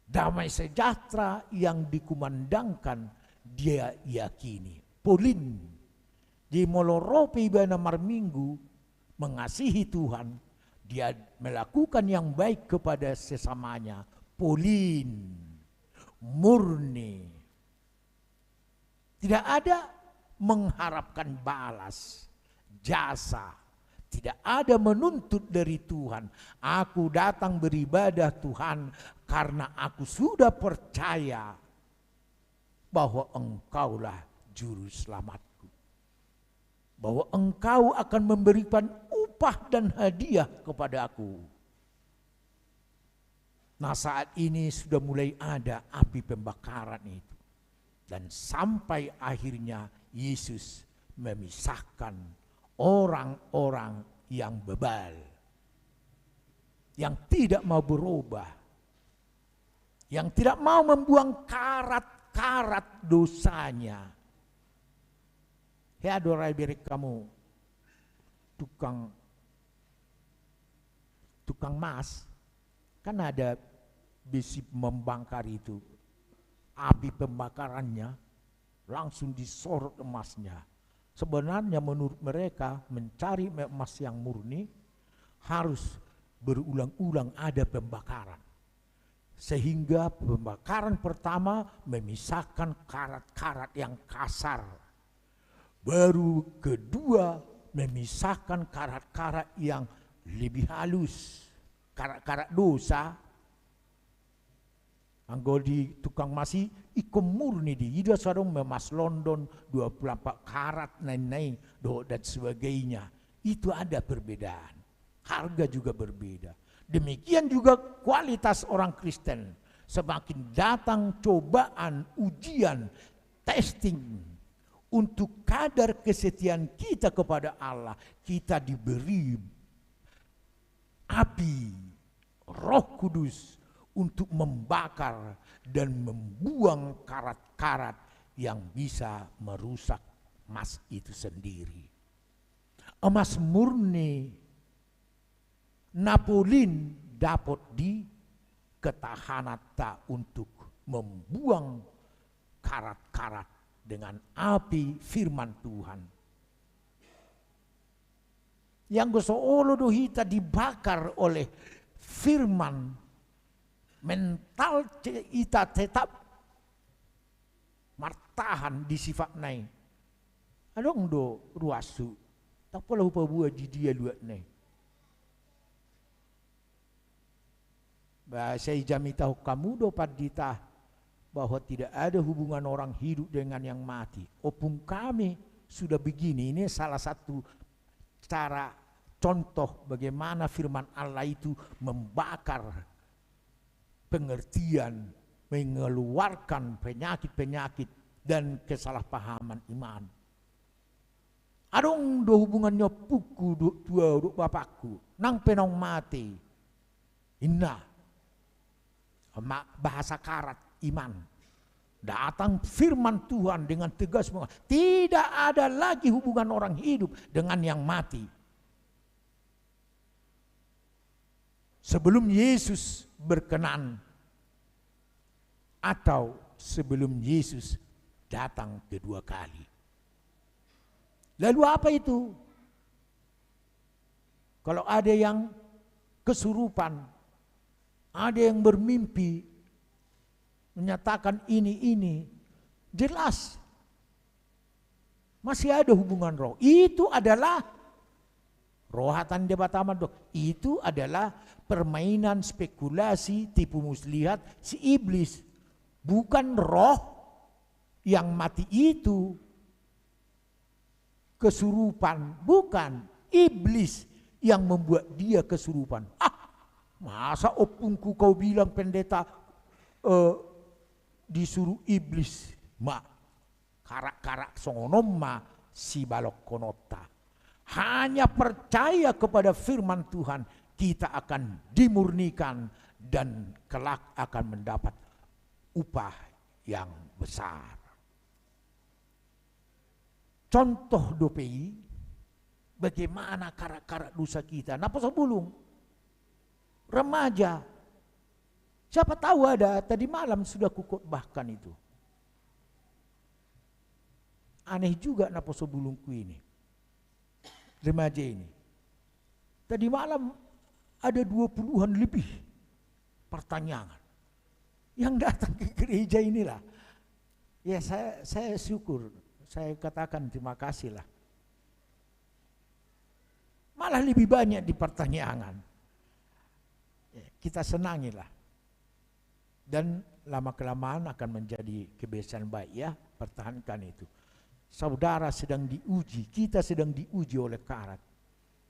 Damai sejahtera yang dikumandangkan dia yakini. Polin. Jadi molo ro pe ibana marminggu, mengasihi Tuhan, dia melakukan yang baik kepada sesamanya, polin, murni. Tidak ada mengharapkan balas, jasa. Tidak ada menuntut dari Tuhan. Aku datang beribadah, Tuhan, karena aku sudah percaya bahwa Engkaulah Juru Selamatku. bahwa engkau akan memberikan upah dan hadiah kepada aku. Nah, saat ini sudah mulai ada api pembakaran itu. Dan sampai akhirnya Yesus memisahkan orang-orang yang bebal, yang tidak mau berubah, yang tidak mau membuang karat-karat dosanya. Hea do ra ibereng hamu tukang, tukang mas, kan ada besi membakar itu, api pembakarannya, langsung disorot emasnya. Sebenarnya menurut mereka, mencari emas yang murni harus berulang-ulang ada pembakaran. Sehingga pembakaran pertama memisahkan karat-karat yang kasar. Baru kedua memisahkan karat-karat yang lebih halus. Karat-karat dosa. Anggo di tukang mas i, ingkon murni do i, ida so adong ma emas London dua puluh empat karat, nai-nai dohot dan sebagainya. Itu ada perbedaan. Harga juga berbeda. Demikian juga kualitas orang Kristen. Semakin datang cobaan, ujian, testing untuk kadar kesetiaan kita kepada Allah, kita diberi api Roh Kudus untuk membakar dan membuang karat-karat yang bisa merusak emas itu sendiri. Emas murni na polin dapot di ketahananta untuk membuang karat-karat dengan api firman Tuhan. Ianggo so olo do hita dibakar oleh firman, mental ce-, hita tetap martahan di sifatna i. Adong do ruashu, ndang pola hupaboa di dia luatna i. Ba, sai jamitahon hamu do pandita bahwa tidak ada hubungan orang hidup dengan yang mati. Opung kami sudah begini, ini salah satu cara, contoh bagaimana firman Allah itu membakar pengertian, mengeluarkan penyakit-penyakit dan kesalahpahaman iman. Adong do hubungan ni ompungku do, tu ahu dohot bapakku, nang pe naung mate. Inna. Ma-, bahasa karat iman. Datang firman Tuhan dengan tegas mengatakan, tidak ada lagi hubungan orang hidup dengan yang mati. Sebelum Yesus berkenan atau sebelum Yesus datang kedua kali. Lalu apa itu? Kalau ada yang kesurupan, ada yang bermimpi, menyatakan ini, ini, jelas masih ada hubungan roh. Itu adalah roh, hata ni Debata mandok. Itu adalah permainan, spekulasi, tipu muslihat si iblis. Bukan roh yang mati itu kesurupan, bukan. Iblis yang membuat dia kesurupan. Ah, masa ompungku kau bilang pendeta, eh, disuruh iblis? Ma, karak-karak songon on ma sibalokkononta. Hanya percaya kepada firman Tuhan, kita akan dimurnikan dan kelak akan mendapat upah yang besar. Contoh dope i, bagaimana karak-karak dosa kita. Naposobulung, remaja. Siapa tahu ada, tadi malam sudah kukhotbahkan itu. Aneh juga naposobulungku ini. Remaja ini. Tadi malam ada dua puluhan lebih pertanyaan yang datang ke gereja inilah. Ya, saya, saya syukur, saya katakan terima kasihlah. Malah lebih banyak di pertanyaan. Ya, kita senangilah. Dan lama-kelamaan akan menjadi kebiasaan baik, ya, pertahankan itu. Saudara sedang diuji, kita sedang diuji oleh karat.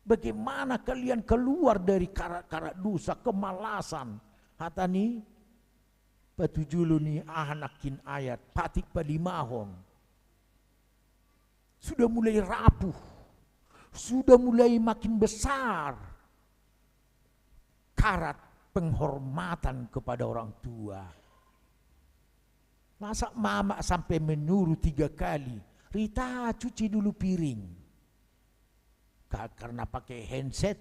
Bagaimana kalian keluar dari karat-karat dosa, kemalasan? Hata ni patujolo ni aha nangkin ayat, patik palimahon. Sudah mulai rapuh, sudah mulai makin besar karat penghormatan kepada orang tua. Masa mama sampai menyuruh tiga kali, "Rita, cuci dulu piring." Ka-, karena pakai handset,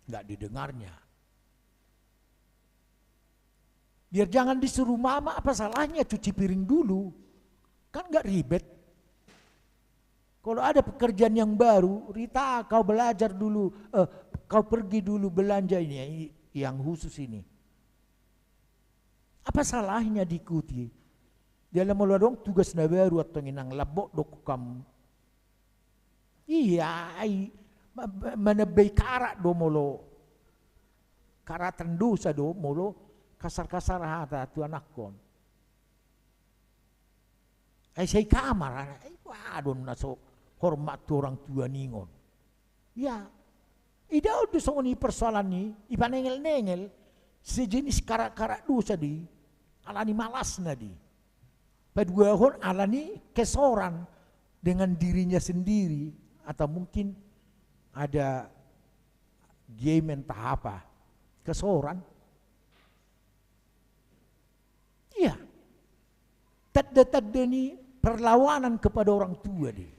nggak didengarnya. Biar jangan disuruh mama, apa salahnya cuci piring dulu? Kan nggak ribet. Kalau ada pekerjaan yang baru, "Rita, kau belajar dulu, eh, kau pergi dulu belanja ini, yang khusus ini." Apa salahnya diikuti? Jala molo adong tugas na baru, antong inang, lambok do kam. Ia, ai, ma-, ma-, manambai karat do molo. Karatan dosa do molo kasar-kasar hata tu anakkon. Ai sai kamar, ai, wah, adong na so hormat tu orang tua ningon. Ia, idaon do songon i persoalan ni, ipanengel-nengel, sejenis karat-karat dosa do i, alani malasna do i. Paduahon alani kesoran dengan dirinya sendiri, atau mungkin ada game entah apa. Kesoran. Ia. Tanda-tanda ni perlawanan kepada orang tua do i.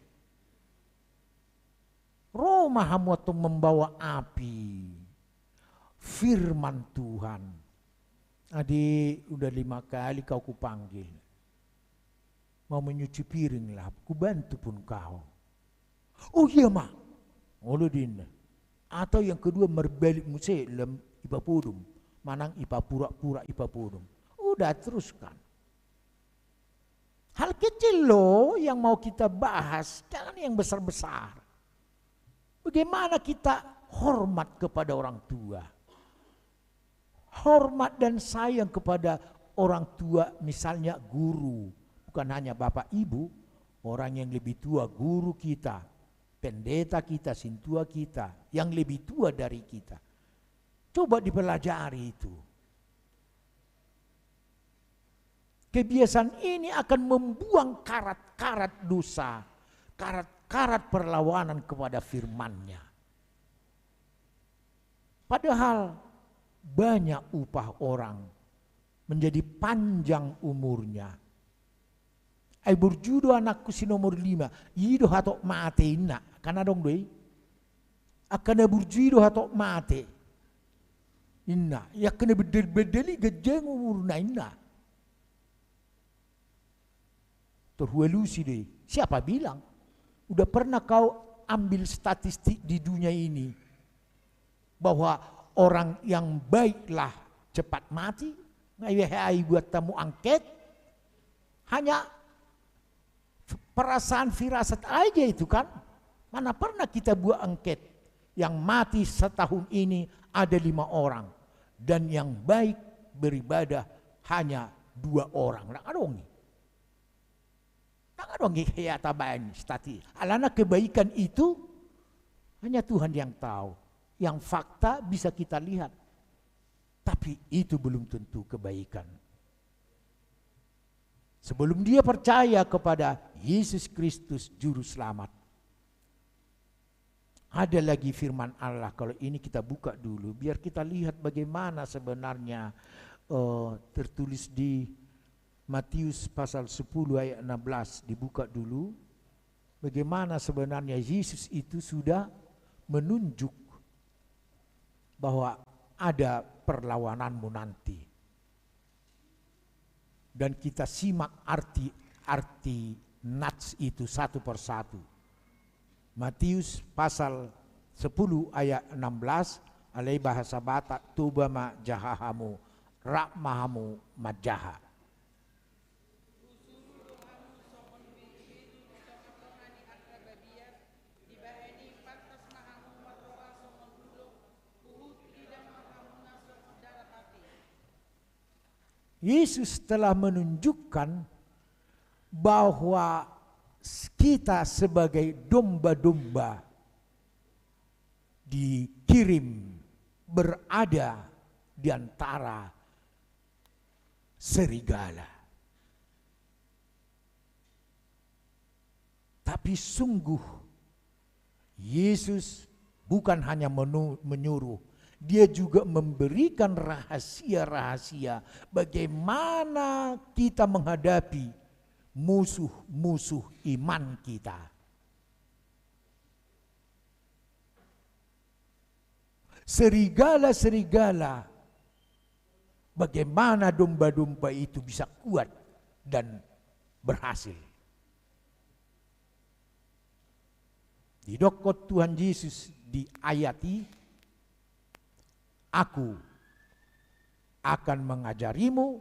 Ro ma hamu antong membawa api firman Tuhan. Ade, udah lima kali kau kupanggil. Mau menyuci piring lah, kubantu pun kau. Oh iya ma. Olo do inna. Atau yang kedua, marbalik muse lam ipapodom. Manang ipapura-pura ipapodom. Udah, teruskan. Hal kecil loh yang mau kita bahas, jangan yang besar-besar. Bagaimana kita hormat kepada orang tua? Hormat dan sayang kepada orang tua, misalnya guru, bukan hanya bapak ibu, orang yang lebih tua, guru kita, pendeta kita, sintua kita, yang lebih tua dari kita. Coba dipelajari itu. Kebiasaan ini akan membuang karat-karat dosa, karat-karat perlawanan kepada firman-Nya. Padahal banyak upah orang menjadi panjang umurnya. Ai burju do anakku si nomor lima, i do hatop mate inna, kan adong do i. Angka na burju i do hatop mate inna, i angka na bedel-bedel i ganjang umurna inna. Terhalusi do i. Siapa bilang? Udah pernah kau ambil statistik di dunia ini bahwa orang yang baiklah cepat mati? Nggak, ya, ya, buat tamu angket. Hanya perasaan firasat aja itu kan. Mana pernah kita buat angket yang mati setahun ini ada lima orang dan yang baik beribadah hanya dua orang. Nggak adong i. Nggak adong i hea tabaen stati. Alana kebaikan itu hanya Tuhan yang tahu. Yang fakta bisa kita lihat. Tapi itu belum tentu kebaikan. Sebelum dia percaya kepada Yesus Kristus Juru Selamat, ada lagi firman Allah, kalau ini kita buka dulu, biar kita lihat bagaimana sebenarnya, eh, tertulis di Matius pasal sepuluh ayat enam belas, dibuka dulu. Bagaimana sebenarnya Yesus itu sudah menunjuk bahwa ada perlawananmu nanti. Dan kita simak arti-arti nats itu satu per satu. Matius pasal sepuluh ayat enam belas, alai bahasa Batak, toba ma jaha hamu, rap ma hamu manjaha. Yesus telah menunjukkan bahwa kita sebagai domba-domba dikirim berada di antara serigala. Tapi sungguh, Yesus bukan hanya menu-, menyuruh, Dia juga memberikan rahasia-rahasia bagaimana kita menghadapi musuh-musuh iman kita. Serigala-serigala, bagaimana domba-domba itu bisa kuat dan berhasil. Didokkon Tuhan Yesus di ayat i, "Aku akan mengajarimu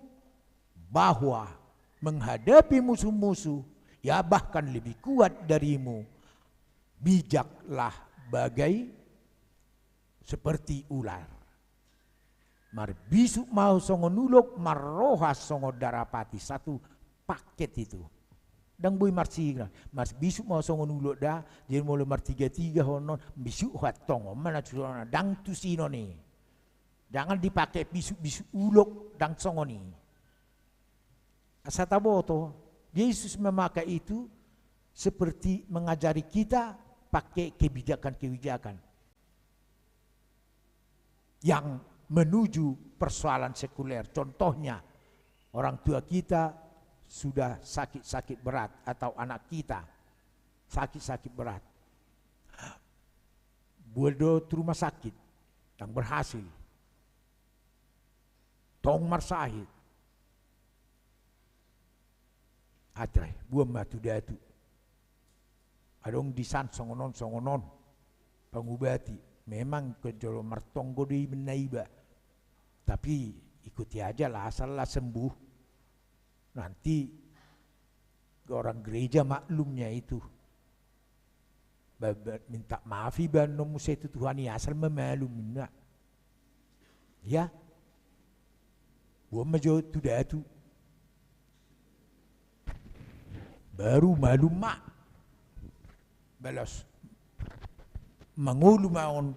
bahwa menghadapi musuh-musuh, ya, bahkan lebih kuat darimu, bijaklah bagai seperti ular." Marbisuk ma songon ulok, marroha songon darapati, satu paket itu. Ndang boi marsigra, marbisuk ma songon ulok da, jadi molo martiga-tiga ho annon, bisuk ho antong, on ma na sude, ndang tusi on i. Jangan dipakai bisuk-bisuk ulok, ndang songon i. Asa taboto, Yesus memakai itu seperti mengajari kita pakai kebijakan-kebijakan yang menuju persoalan sekuler. Contohnya, orang tua kita sudah sakit-sakit berat atau anak kita sakit-sakit berat. Boan do tu rumah sakit, ndang berhasil. Tong marsahit. Atai, boan ma tu datu. Adong disan songon on, songon on. Pangubati. Memang ingkon jolo martonggo do i ninna iba. Tapi ikuti aja lah, asal lah sembuh. Nanti orang gereja maklumnya itu. Ba-, ba-, minta maaf iba annon muse tu Tuhan i, asal ma malum ninna. Ya. Boan ma jo tu datu. Baru malum ma. Balos. Mangolu ma on,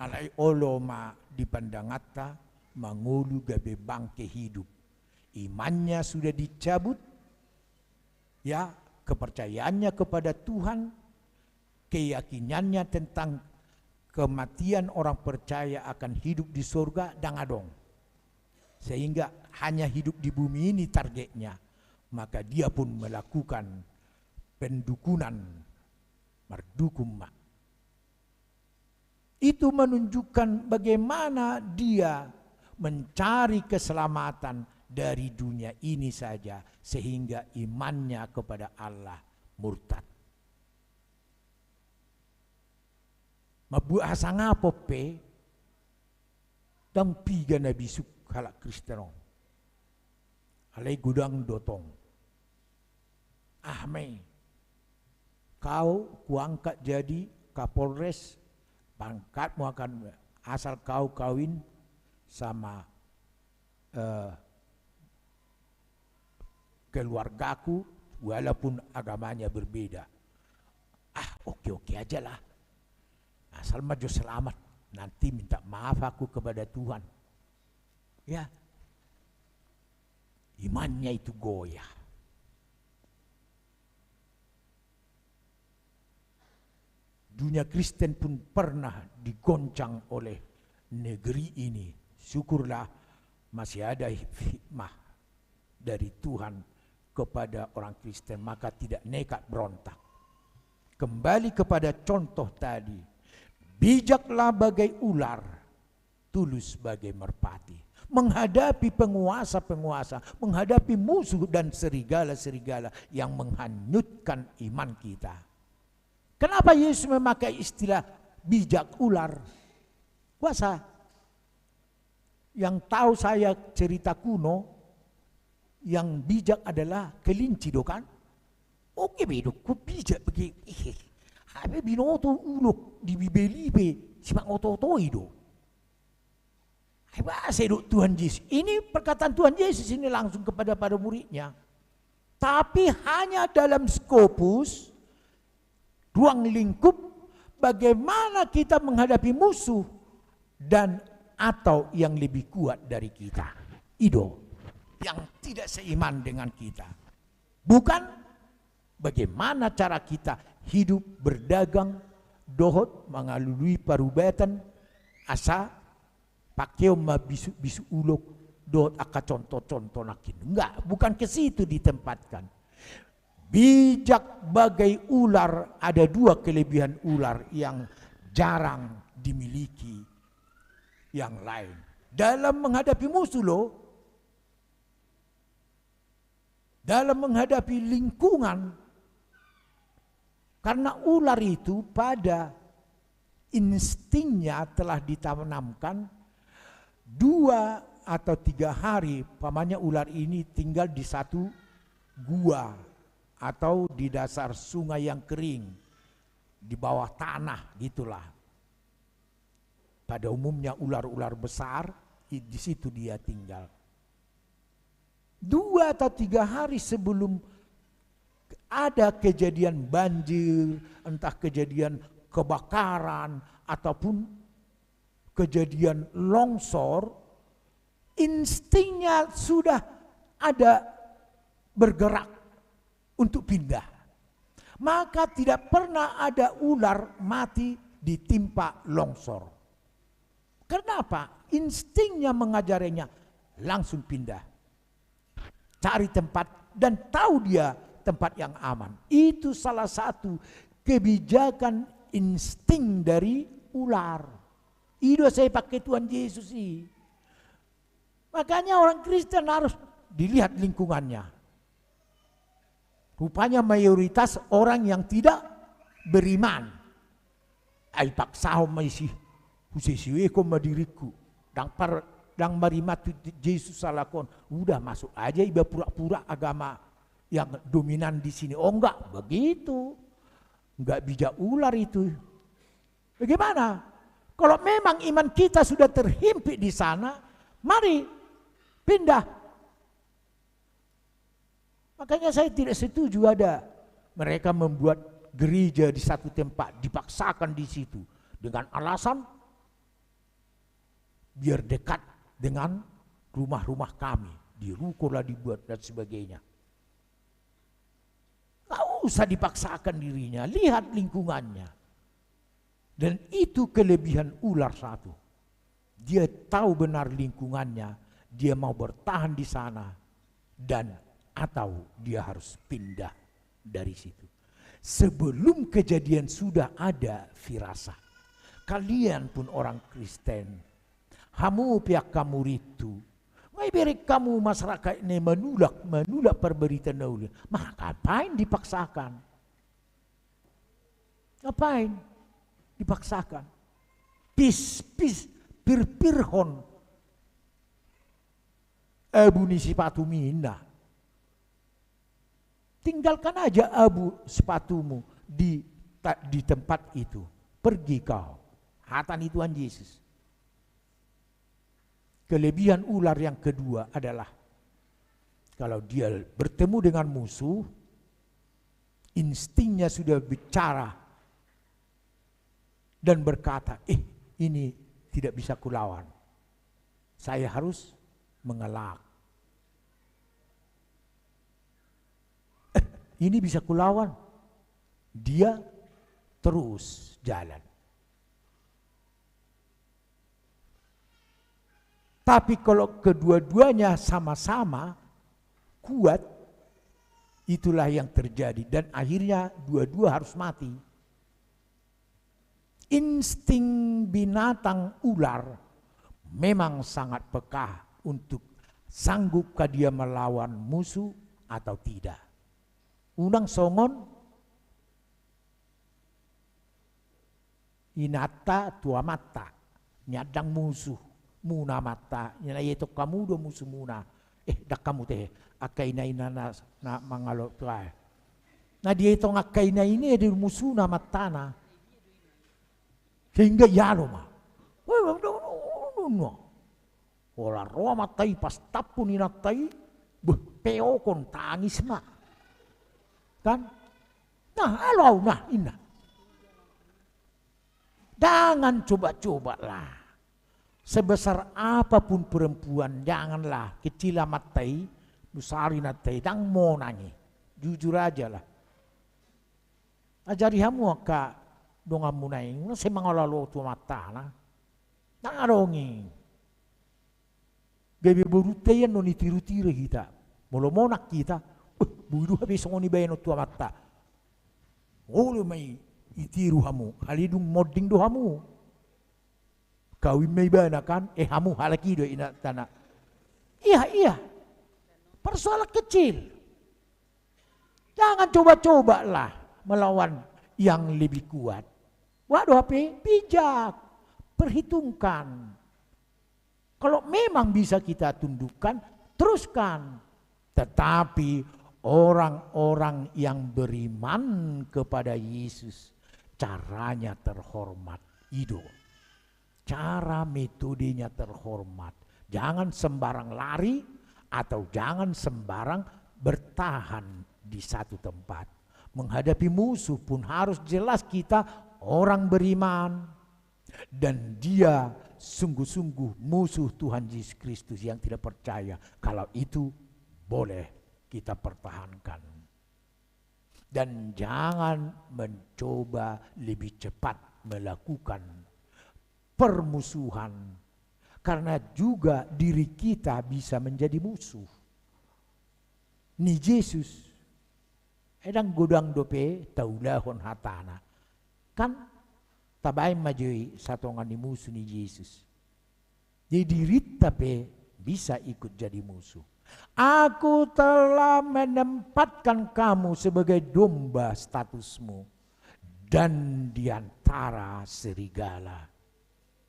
alai olo ma di pandanganta, mangolu gabe bangke hidup. Imannya sudah dicabut, ya, kepercayaannya kepada Tuhan, keyakinannya tentang kematian orang percaya akan hidup di surga, ndang adong. Sehingga hanya hidup di bumi ini targetnya, maka dia pun melakukan pendukunan, mardukun ma. Itu menunjukkan bagaimana dia mencari keselamatan dari dunia ini saja, sehingga imannya kepada Allah murtad. Mambuat hasangapon pe, ndang piga na bisuk halak Kristen on. Alai godang do tong. Ah, ma i. Kau kuangkat jadi Kapolres, pangkatmu akan, asal kau kawin sama, eh, keluargaku, walaupun agamanya berbeda. Ah, oke-oke aja lah. Asal ma jo selamat. Nanti minta maaf aku kepada Tuhan. Ya. Imannya itu goyah. Dunia Kristen pun pernah digoncang oleh negeri ini. Syukurlah masih ada hikmah dari Tuhan kepada orang Kristen, maka tidak nekat berontak. Kembali kepada contoh tadi, bijaklah bagai ular, tulus bagai merpati. Menghadapi penguasa-penguasa, menghadapi musuh dan serigala-serigala yang menghanyutkan iman kita. Kenapa Yesus memakai istilah bijak ular? Kuasa. Yang tahu saya cerita kuno, yang bijak adalah kelinci do kan? Oke be do, kok bijak bege, eh, hape binoto ulok di Bibel i pe, si mangoto-oto i do. Ai boasa do Tuhan Yesus. Ini perkataan Tuhan Yesus ini langsung kepada para muridnya. Tapi hanya dalam skopus, ruang lingkup, bagaimana kita menghadapi musuh dan atau yang lebih kuat dari kita. I do, yang tidak seiman dengan kita. Bukan bagaimana cara kita hidup, berdagang, dohot mangalului parubatan, asa pakeon ma bisuk-bisuk ulok dohot angka contoh-contoh nangkin. Enggak, bukan ke situ ditempatkan. Bijak bagai ular, ada dua kelebihan ular yang jarang dimiliki yang lain. Dalam menghadapi musuh, loh, dalam menghadapi lingkungan, karena ular itu pada instingnya telah ditanamkan dua atau tiga hari, umpamanya ular ini tinggal di satu gua atau di dasar sungai yang kering, di bawah tanah gitulah. Pada umumnya ular-ular besar, i-, di situ dia tinggal. Dua atau tiga hari sebelum ada kejadian banjir, entah kejadian kebakaran, ataupun kejadian longsor, instingnya sudah ada bergerak untuk pindah. Maka tidak pernah ada ular mati ditimpa longsor. Kenapa? Instingnya mengajarinya langsung pindah. Cari tempat dan tahu dia tempat yang aman. Itu salah satu kebijakan insting dari ular. I do sai pake Tuhan Yesus i. Makanya orang Kristen harus dilihat lingkungannya. Rupanya mayoritas orang yang tidak beriman. Ai paksahon ma isi, husesiwehon ma diringku. Ndang par-, ndang marima tu Jesus salahkon. Udah, masuk aja iba pura-pura agama yang dominan di sini. Oh, enggak begitu. Enggak bijak ular itu. Bagaimana? Kalau memang iman kita sudah terhimpit di sana, mari pindah. Makanya saya tidak setuju ada mereka membuat gereja di satu tempat, dipaksakan di situ dengan alasan biar dekat dengan rumah-rumah kami, di ruko lah dibuat dan sebagainya. Nggak usah dipaksakan dirinya, lihat lingkungannya. Dan itu kelebihan ular satu. Dia tahu benar lingkungannya, dia mau bertahan di sana, dan atau dia harus pindah dari situ. Sebelum kejadian sudah ada firasat. Kalian pun orang Kristen, hamu pe angka muridhu, nga ibereng hamu masyarakat na manulak, manulak parbarita na uli. Maka ngapain dipaksakan? Ngapain dipaksakan? Pis, pis, pirpirhon abu ni sipatumu, ninna. Tinggalkan aja abu sepatumu di ta-, di tempat itu. Pergi kau. Hata ni Tuhan Yesus. Kelebihan ular yang kedua adalah kalau dia bertemu dengan musuh, instingnya sudah bicara dan berkata, "Eh, ini tidak bisa kulawan. Saya harus mengelak." "Eh, ini bisa kulawan." Dia terus jalan. Tapi kalau kedua-duanya sama-sama kuat, itulah yang terjadi. Dan akhirnya dua-dua harus mati. Insting binatang ular memang sangat peka untuk sanggupkah dia melawan musuh atau tidak. Unang songon inanta tu amanta, nian ndang musuh muna amanta, na dietong hamu do musuh muna. Eh, ndang hamu tehe, angka ina-ina na, na mangalo tu ae. Na dietong angka ina-ina i do musuhna amantana. Sehingga ialo ma. Holan ro amanta i, pastampon inanta i, beh, peokon, tangis ma. Kan? Nah, alo au, nah, inna. Jangan coba-coba lah. Sebesar apapun perempuan, janganlah. Kecil amanta i, nusari inanta i, ndang monang i. Jujur aja lah. Ajari hamu angka donganmuna i, nunga sai mangalalo tu amantana. Ndang adong i. Gabe borunta i annon ditiru-tiru hita. Molo monang hita, "Beh, boi do hape songon i baenon tu amanta." Olo ma i, ditiru hamu, alai dung monding do hamu. Kawin ma ibana kan, eh, hamu halak i do inantana. Iya, iya. Persoalan kecil. Jangan coba-coba lah melawan yang lebih kuat. Buat do hape, bijak, perhitungkan. Kalau memang bisa kita tundukkan, teruskan. Tetapi orang-orang yang beriman kepada Yesus, caranya terhormat. I do. Cara metodenya terhormat. Jangan sembarang lari atau jangan sembarang bertahan di satu tempat. Menghadapi musuh pun harus jelas kita orang beriman. Dan dia sungguh-sungguh musuh Tuhan Yesus Kristus yang tidak percaya. Kalau itu boleh kita pertahankan. Dan jangan mencoba lebih cepat melakukan permusuhan, karena juga diri kita bisa menjadi musuh ni Jesus. Ai ndang godang dope taulahon hatana. Kan tabaen ma jo i satonga ni musu ni Jesus. Jadi dirinta pe bisa ikut jadi musuh. Aku telah menempatkan kamu sebagai domba statusmu dan di antara serigala.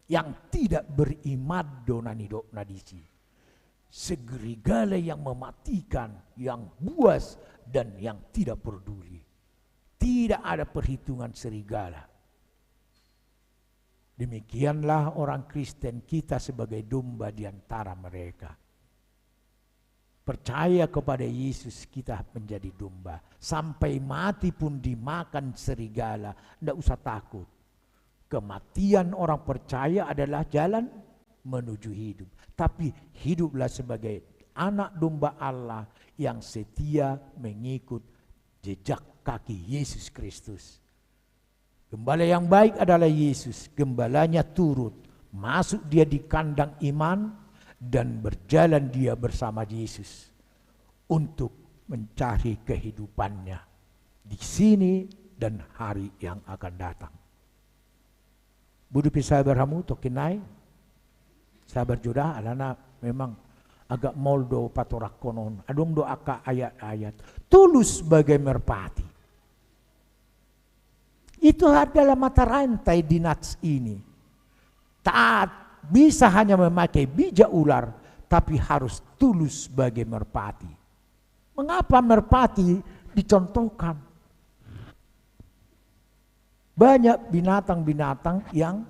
Yang tidak beriman do na nidokna disi. Serigala yang mematikan, yang buas, dan yang tidak peduli. Tidak ada perhitungan serigala. Demikianlah orang Kristen, kita sebagai domba di antara mereka. Percaya kepada Yesus, kita menjadi domba. Sampai mati pun dimakan serigala, ndak usah takut. Kematian orang percaya adalah jalan menuju hidup. Tapi hiduplah sebagai anak domba Allah yang setia mengikut jejak kaki Yesus Kristus. Gembala yang baik adalah Yesus. Gembalanya turut masuk dia di kandang iman dan berjalan dia bersama Yesus untuk mencari kehidupannya di sini dan hari yang akan datang. Boi do pe sabar hamu tongkin nai. Sabar jo da, alana memang agak maol do patorangkon on. Adong do angka ayat-ayat. Tulus bagai merpati. Itu adalah mata rantai di nats ini. Taat bisa hanya memakai bijak ular, tapi harus tulus bagai merpati. Mengapa merpati dicontohkan? Banyak binatang-binatang yang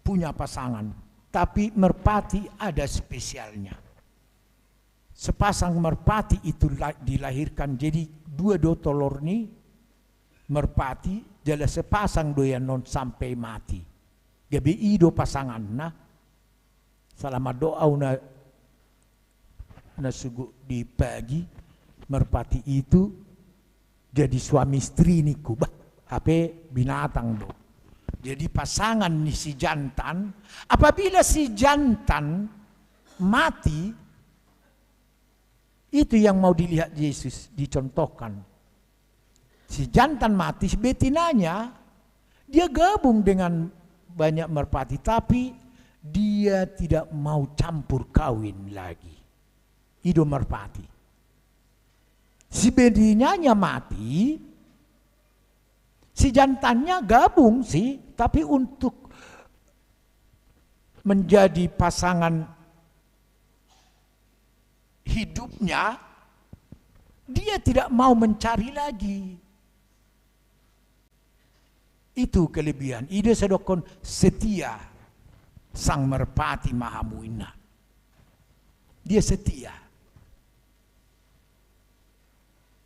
punya pasangan, tapi merpati ada spesialnya. Sepasang merpati itu la-, dilahirkan, jadi dua do tolor ni merpati, jala sepasang do ia non sampai mati. Gabe i do pasanganna. Selamat doa una na sugu di pagi, merpati itu jadi suami istri ningku, bah, hape binatang do. Jadi pasangan ni si jantan, apabila si jantan mati, itu yang mau dilihat Yesus, dicontohkan. Si jantan mati, si betinanya, dia gabung dengan banyak merpati, tapi dia tidak mau campur kawin lagi. I do merpati. Si betinanya mati, si jantannya gabung sih, tapi untuk menjadi pasangan hidupnya, dia tidak mau mencari lagi. Itu kelebihan. I do sai didokkon setia sang merpati ma hamu inna. Dia setia.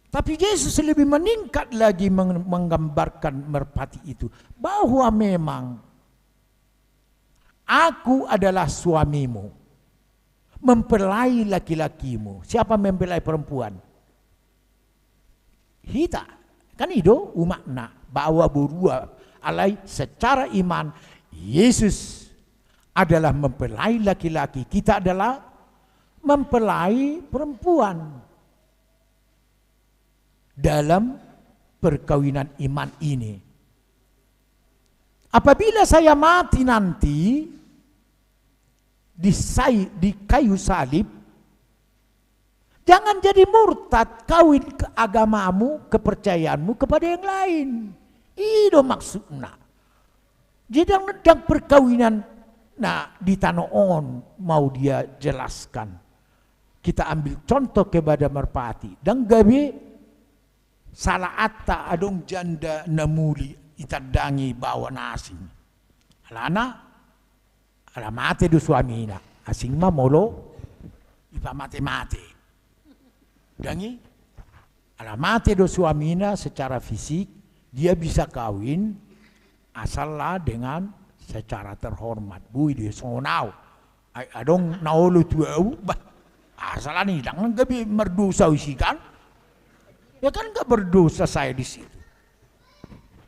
Tapi Jesus lebih meningkat lagi meng-, menggambarkan merpati itu, bahwa memang Aku adalah suamimu, mempelai laki-lakimu. Siapa mempelai perempuan? Hita. Kan i do umakna, baoa borua, alai secara iman Yesus adalah mempelai laki-laki, kita adalah mempelai perempuan dalam perkawinan iman ini. Apabila saya mati nanti di sai-, di kayu salib, jangan jadi murtad kawin ke-, agamamu, kepercayaanmu kepada yang lain. I do maksudna. Jadi ndang, ndang perkawinan, nah, di tano on mau dia jelaskan. Kita ambil contoh kepada merpati. Ndang gabe sala anta adong janda na muli itandangi baoa na asing. Alana, ala mate do suamina. Asing ma molo ipamate-mate. Ndang i, ala mate do suamina secara fisik, dia bisa kawin asallah dengan secara terhormat. Boi do songon au. Ai adong na olo tu au, bah, asal ani ndang gabe mardosa isi kan? Ya kan nggak berdosa saya di situ.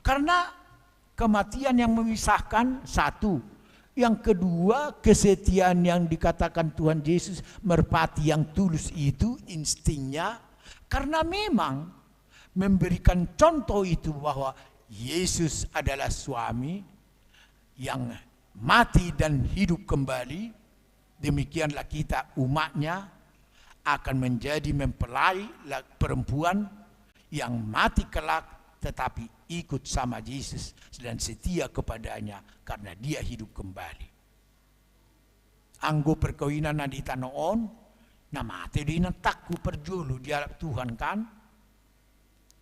Karena kematian yang memisahkan, satu. Yang kedua, kesetiaan yang dikatakan Tuhan Yesus, merpati yang tulus itu instingnya, karena memang memberikan contoh itu bahwa Yesus adalah suami yang mati dan hidup kembali, demikianlah kita umatnya akan menjadi mempelai la-, perempuan yang mati kelak tetapi ikut sama Yesus dan setia kepadanya karena dia hidup kembali. Anggo perkawinan na di tano on, na mate do inantangku parjolo dialap Tuhan kan?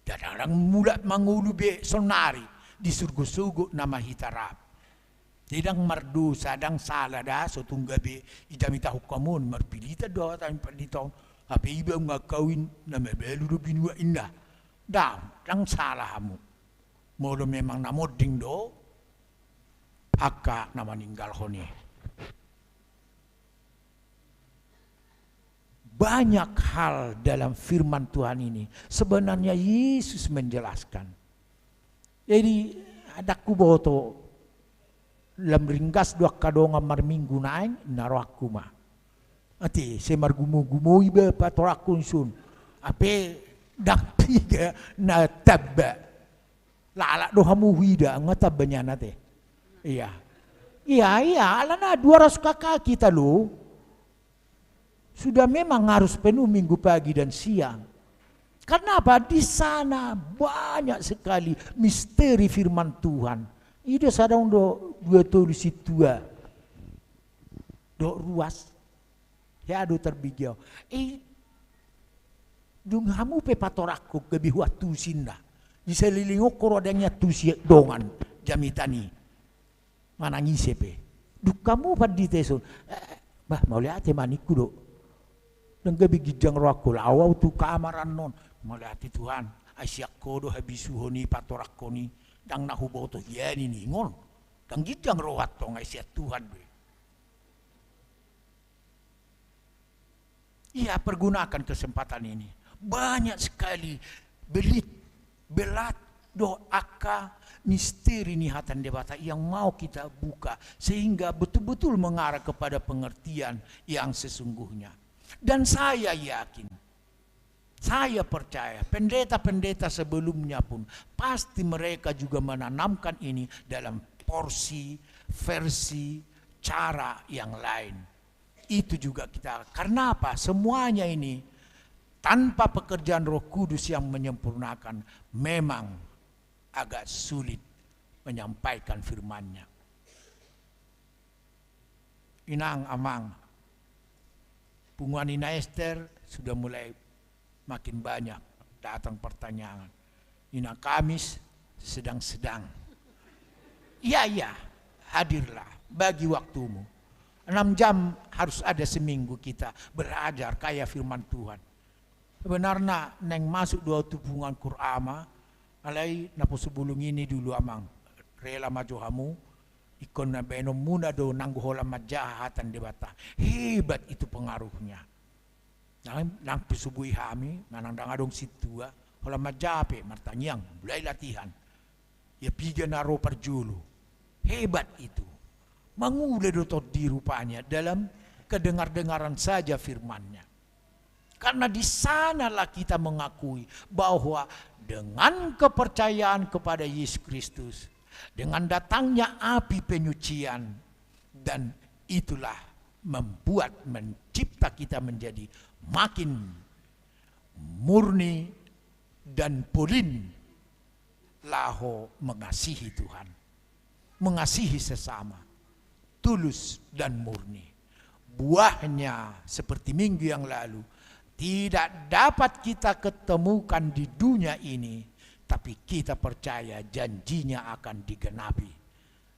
Ndang mulak mangolu be sonari, disurgo-surgo nama hita rap. Jadi ndang mardosa, ndang sala da, so tung gabe ijamitahon hamu on, marpilitan do hata pandita on. Hape iba nga kawin na mabalu do binua inna. Ndang, ndang sala hamu. Molo memang na monding do angka na maninggalhon i. Banyak hal dalam firman Tuhan ini sebenarnya Yesus menjelaskan. Jadi, ndang huboto, lam ringgas do angka dongan marminggu naeng, na rohangku ma. Ate, sai margumo-gumo iba patorangkon sun. Hape ndang piga na tamba. Lalap do hamu huida, nga tamba nian ate. Iya. Iya, iya, alana dua ratus K K kita lo. Sudah memang harus penuh minggu pagi dan siang. Karena apa? Di sana banyak sekali misteri firman Tuhan. Ida sadong do dua tolu sintua. Dohot ruas. Hea do tarbege au. Eh, dung hamu pe patorangkon gabe huantusi inna. Di salelengon ho ro adong i antusi dongan jamitan i. Manang ise pe. Dung hamu pandita i son. Eh, bah, mauliate ma ningku do. Ndang gabe ginjang rohangku, lao au tu kamar annon. Mauliate Tuhan, ai sian ho do habisuhon i patorangkon i. Ndang na huboto hian i ningon. Ndang ginjang roha tong, ai sian Tuhan do i. Iya, pergunakan kesempatan ini. Banyak sekali belit, belat, dohot angka misteri ni hata ni Debata yang mau kita buka, sehingga betul-betul mengarah kepada pengertian yang sesungguhnya. Dan saya yakin, saya percaya, pendeta-pendeta sebelumnya pun pasti mereka juga menanamkan ini dalam porsi, versi, cara yang lain. Itu juga kita, karena apa? Semuanya ini tanpa pekerjaan Roh Kudus yang menyempurnakan, memang agak sulit menyampaikan firman-Nya. Inang, amang, punguan Ina Ester sudah mulai makin banyak datang pertanyaan. Ina Kamis sedang-sedang. Iya, iya, hadirlah, bagi waktumu. Enam jam harus ada seminggu kita belajar kaya firman Tuhan. Sebenarna naeng masuk do au tu punguan kur ama, alai naposo bulung i dulu amang, rela ma jo hamu, ingkon na baenonmuna do nanggo holan manjaha hata ni Debata. Hebat itu pengaruhnya. Nang, nang pe so boi hami, manang ndang adong sintua, holan manjaha pe, martangiang, mulai latihan. Ia piga na ro parjolo. Hebat itu. Mangula do tondi rupanya dalam kedengar-dengaran saja firman-Nya. Karena di sanalah kita mengakui bahwa dengan kepercayaan kepada Yesus Kristus, dengan datangnya api penyucian, dan itulah membuat, mencipta kita menjadi makin murni dan polin laho mengasihi Tuhan, mengasihi sesama, tulus dan murni. Buahnya, seperti minggu yang lalu, tidak dapat kita ketemukan di dunia ini, tapi kita percaya janji-Nya akan digenapi.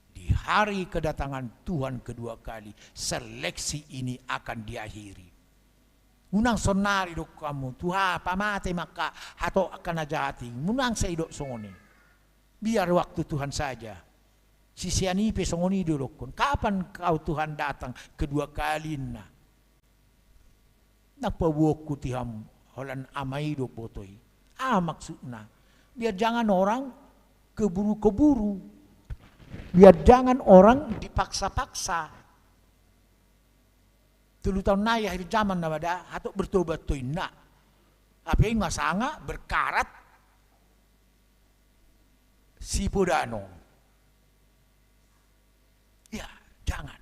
Di hari kedatangan Tuhan kedua kali, seleksi ini akan diakhiri. Unang sonari dok hamu, Tuhan, pamate ma angka hatop angka na jahat i. Unang sai dok songon i. Biar waktu Tuhan saja. Sisean i pe songon i do dokkon. Kapan Kau Tuhan datang kedua kali, ninna. Nang paboaonku tu hamu, holan ama i do boto i. Aha maksudna? Biar jangan orang keburu-keburu. Biar jangan orang dipaksa-paksa. Tolu taon nai akhir zaman na bada, hatop bertobat do inna. Hape nga sanga berkarat sipodanon. Ya, jangan.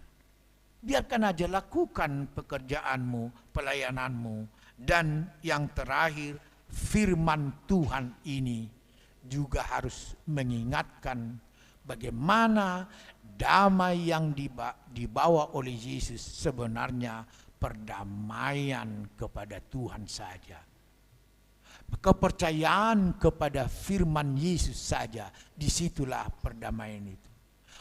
Biarkan aja, lakukan pekerjaanmu, pelayananmu. Dan yang terakhir, firman Tuhan ini juga harus mengingatkan bagaimana damai yang diba-, dibawa oleh Yesus sebenarnya perdamaian kepada Tuhan saja. Kepercayaan kepada firman Yesus saja, disitulah perdamaian itu.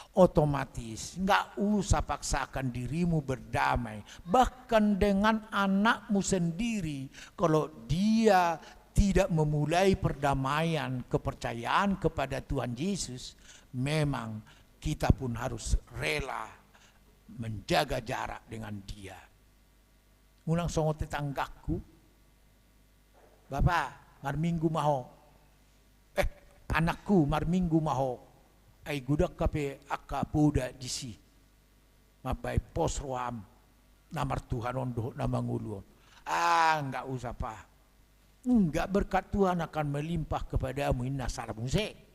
Otomatis, nggak usah paksakan dirimu berdamai, bahkan dengan anakmu sendiri, kalau dia tidak memulai perdamaian, kepercayaan kepada Tuhan Yesus, memang kita pun harus rela menjaga jarak dengan dia. Unang songon tetanggangku, "Bapa, marminggu ma ho." "Eh, anakku, marminggu ma ho. Ai godang hape angka poda disi. Mambaen pos roham, na martuhan on dohot na mangolu on." "Ah, nggak usah, Pa. Nggak berkat Tuhan akan melimpah kepadamu," inna, salah muse.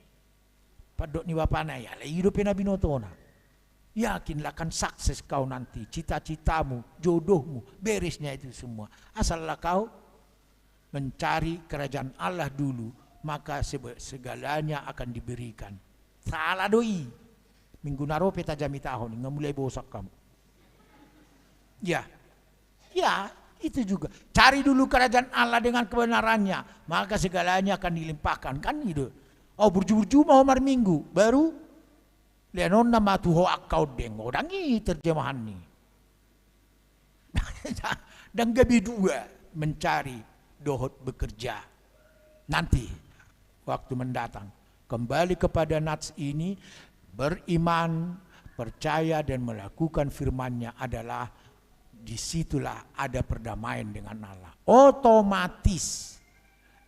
Pandok ni bapana i, alai i dope na binotona. Yakinlah akan sukses kau nanti, cita-citamu, jodohmu, beresnya itu semua. Asallah kau mencari kerajaan Allah dulu, maka sebe-, segalanya akan diberikan. Salah do i. Minggu na ro pe tajamitahon, nga mulai bosan hamu. Ya. Ya, itu juga. Cari dulu kerajaan Allah dengan kebenarannya, maka segalanya akan dilimpahkan. Kan gitu. Oh, burju-burju ma ho marminggu, baru leanonna ma tu ho angka ondeng. Godang i terjemahan ni. Ndang gabe dua mencari dohot bekerja. Nanti, waktu mendatang, kembali kepada nats ini, beriman, percaya, dan melakukan firman-Nya adalah, disitulah ada perdamaian dengan Allah. Otomatis,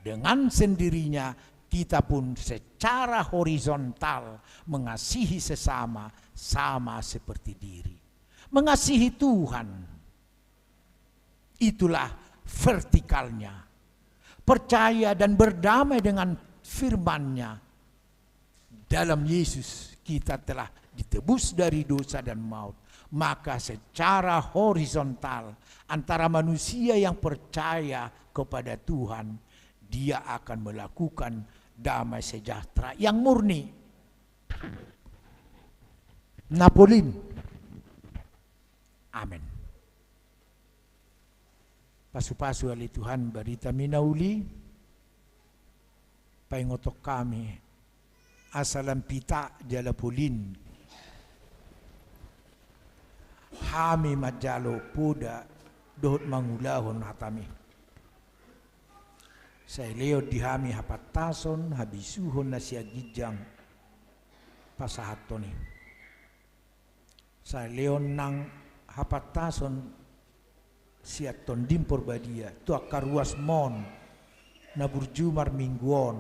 dengan sendirinya, kita pun secara horizontal mengasihi sesama, sama seperti diri. Mengasihi Tuhan, itulah vertikalnya. Percaya dan berdamai dengan firman-Nya. Dalam Yesus kita telah ditebus dari dosa dan maut. Maka secara horizontal, antara manusia yang percaya kepada Tuhan, dia akan melakukan damai sejahtera yang murni. Na polin. Amen. Pasu-pasu ale Tuhan barita-Mi na uli, paingothon hami, asa lam pita jala polin hami manjalo poda dohot mangulahon hata-Mi. Sai leon di hami hapantason, habisuhon na sian ginjang pasahathon i. Sai leon nang hapantason sian Tondim Porbadia tu angka ruasmon na burju marminggu on,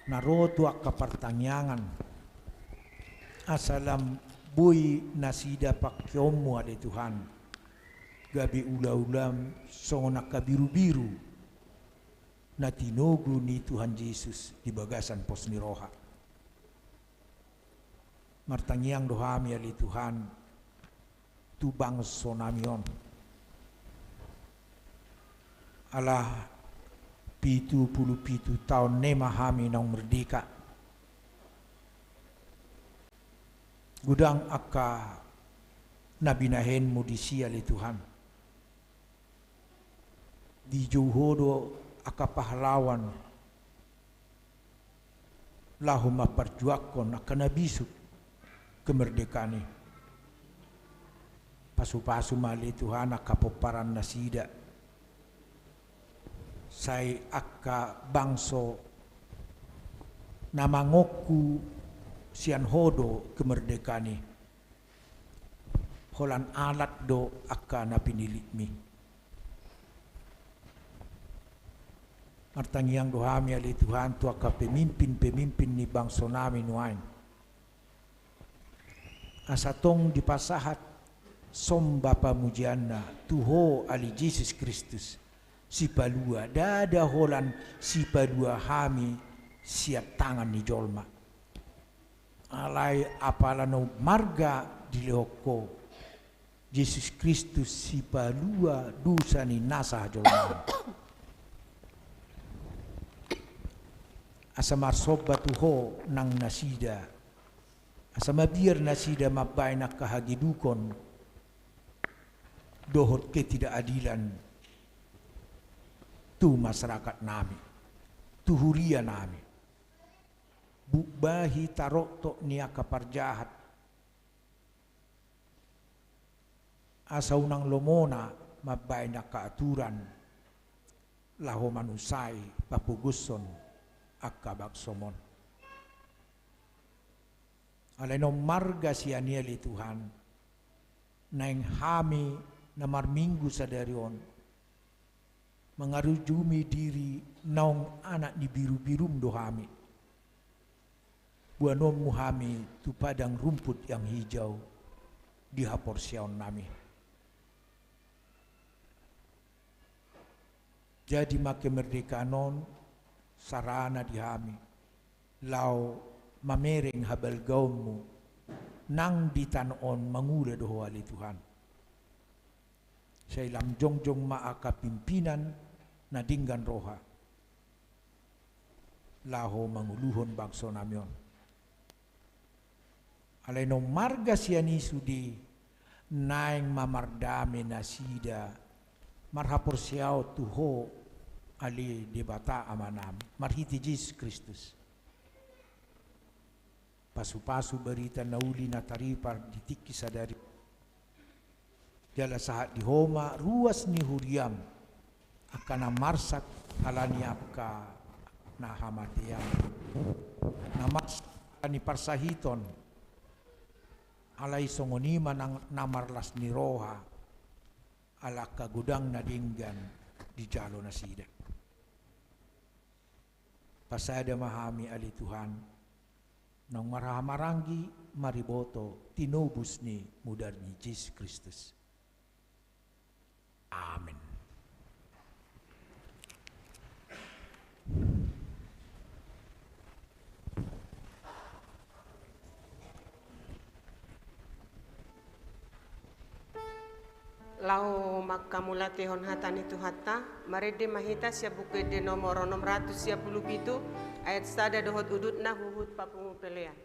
na ro tu angka partangiangan, asa lam boi nasida pangkeonmu ale Tuhan, gabe ulaulaM songon angka birubiru na tinogu ni Tuhan Jesus di bagasan pos ni roha. Martangiang do hami ale Tuhan tu bangsonami on. Ala pitu pulu pitu taon nai ma hami naung merdeka. Godang angka na binahenmu disi ale Tuhan. Dijou Ho do angka pahlawan laho mamparjuangkon angka na bisuk kemerdekaan i. Pasupasu ma ale Tuhan angka pomparan nasida. Sai angka bangso na mangongku sian Ho do kemerdekaan i. Holan alat do angka na pinilitmi. Martangiang do hami ale Tuhan tu angka pemimpin-pemimpin ni bangsonami nuaeng. Asa tong dipasahat somba pamujianna tu Ho ale Jesus Kristus, Sipalua, ndada holan sipalua hami sian tangan ni jolma. Alai apala naung marga dilehon Ho, Jesus Kristus sipalua dosa ni nasa hajolmaon. Asa marsomba tu Ho nang nasida, asa mabiar nasida mambahen angka hagedukon dohot ketidakadilan tu masyarakat nami, tu huria nami. Bubahi taroktok ni angka parjahat, asa unang lomona mambahen angka aturan laho manusai papugushon angka bangsom on. Alai naung marga sian i ale Tuhan, naeng hami na marminggu sadari on mangarujumi diri naung anak ni birubirum do hami. Boanonmu hami tu padang rumput yang hijau di haporseaonnami. Jadi ma kemerdekaan on sarana di hami laho mamereng habalgaonmu nang di tano on mangula do Ho ale Tuhan. Sai lam jongjong ma angka pimpinan na denggan roha laho manguluhon bangsonami on. Alai naung marga sian i sude, naeng ma mardame nasida marhaporseaon tu Ho ale Debata Amanami marhite Jesus Kristus. Pasupasu barita na uli na taripar di tingki sadari. Jala sahat di Ho ma ruas ni huriam, angka na marsak ala ni angka na hamatean, na marsak ala ni parsahiton, alai songon i ma nang na marlas ni roha ala angka godang na denggan dijalo nasida. Pasada ma hami ale Tuhan, naung marhahamaranggi mariboto tinobus ni mudarmi Jesus Kristus. Amen. Laho manghamauliatehon hata ni Tuhanta, marende ma hita sian Buku Ende nomor onom ratus sia pulu pitu, ayat sada dohot udutna huhut papungu pelean.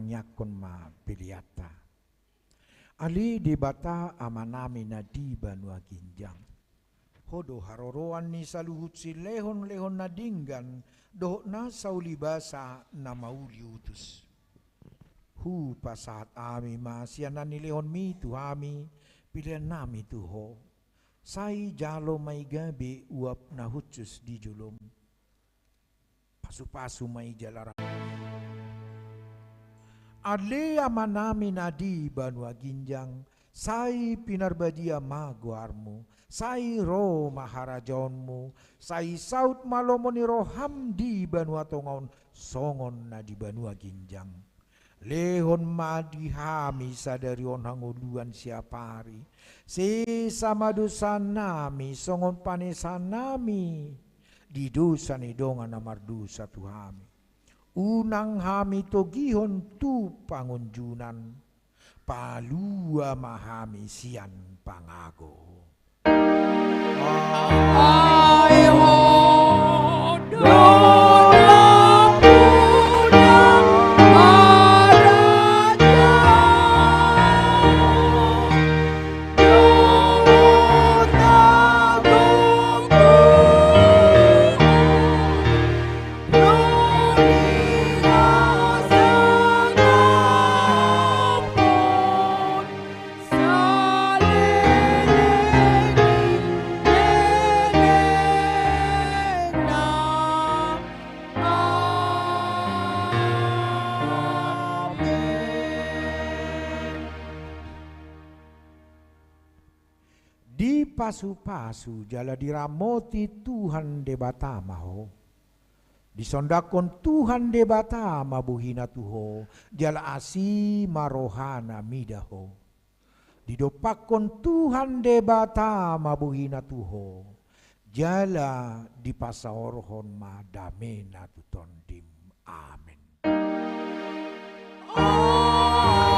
Tangiangkon ma peleanta. Ale Debata Amanami na di banua ginjang, Ho do haroroan ni saluhut silehonlehon na denggan dohot na saulibasa na mauliutus. Hupasahat hami ma sian na nilehonmi tu hami peleannami tu Ho. Sai jalo ma i gabe uap na hushus di jolom. Pasupasu ma i jala ra-, Ale Amanami na di banua ginjang, sai pinarbadia ma goarmu, sai ro ma harajaonmu, sai saut ma lomo ni roham di banua tonga on songon na di banua ginjang. Lehon ma di hami sadari on hangoluan siapari. Sesa ma dosanami songon panesanami di dosa ni dongan na mardosa tu hami. Unang hami togihon tu pangunjunan, palua ma hami sian pangago. Ai Ho do nampuna harajaon dohot agogoon. Dipasupasu jala diramoti Tuhan Debata ma ho. Disondangkon Tuhan Debata ma bohina tu ho, jala asi ma rohana mida ho. Didompakkon Tuhan Debata ma bohina tu ho, jala dipasaorhon ma damena tu tondim. Amen. Amen.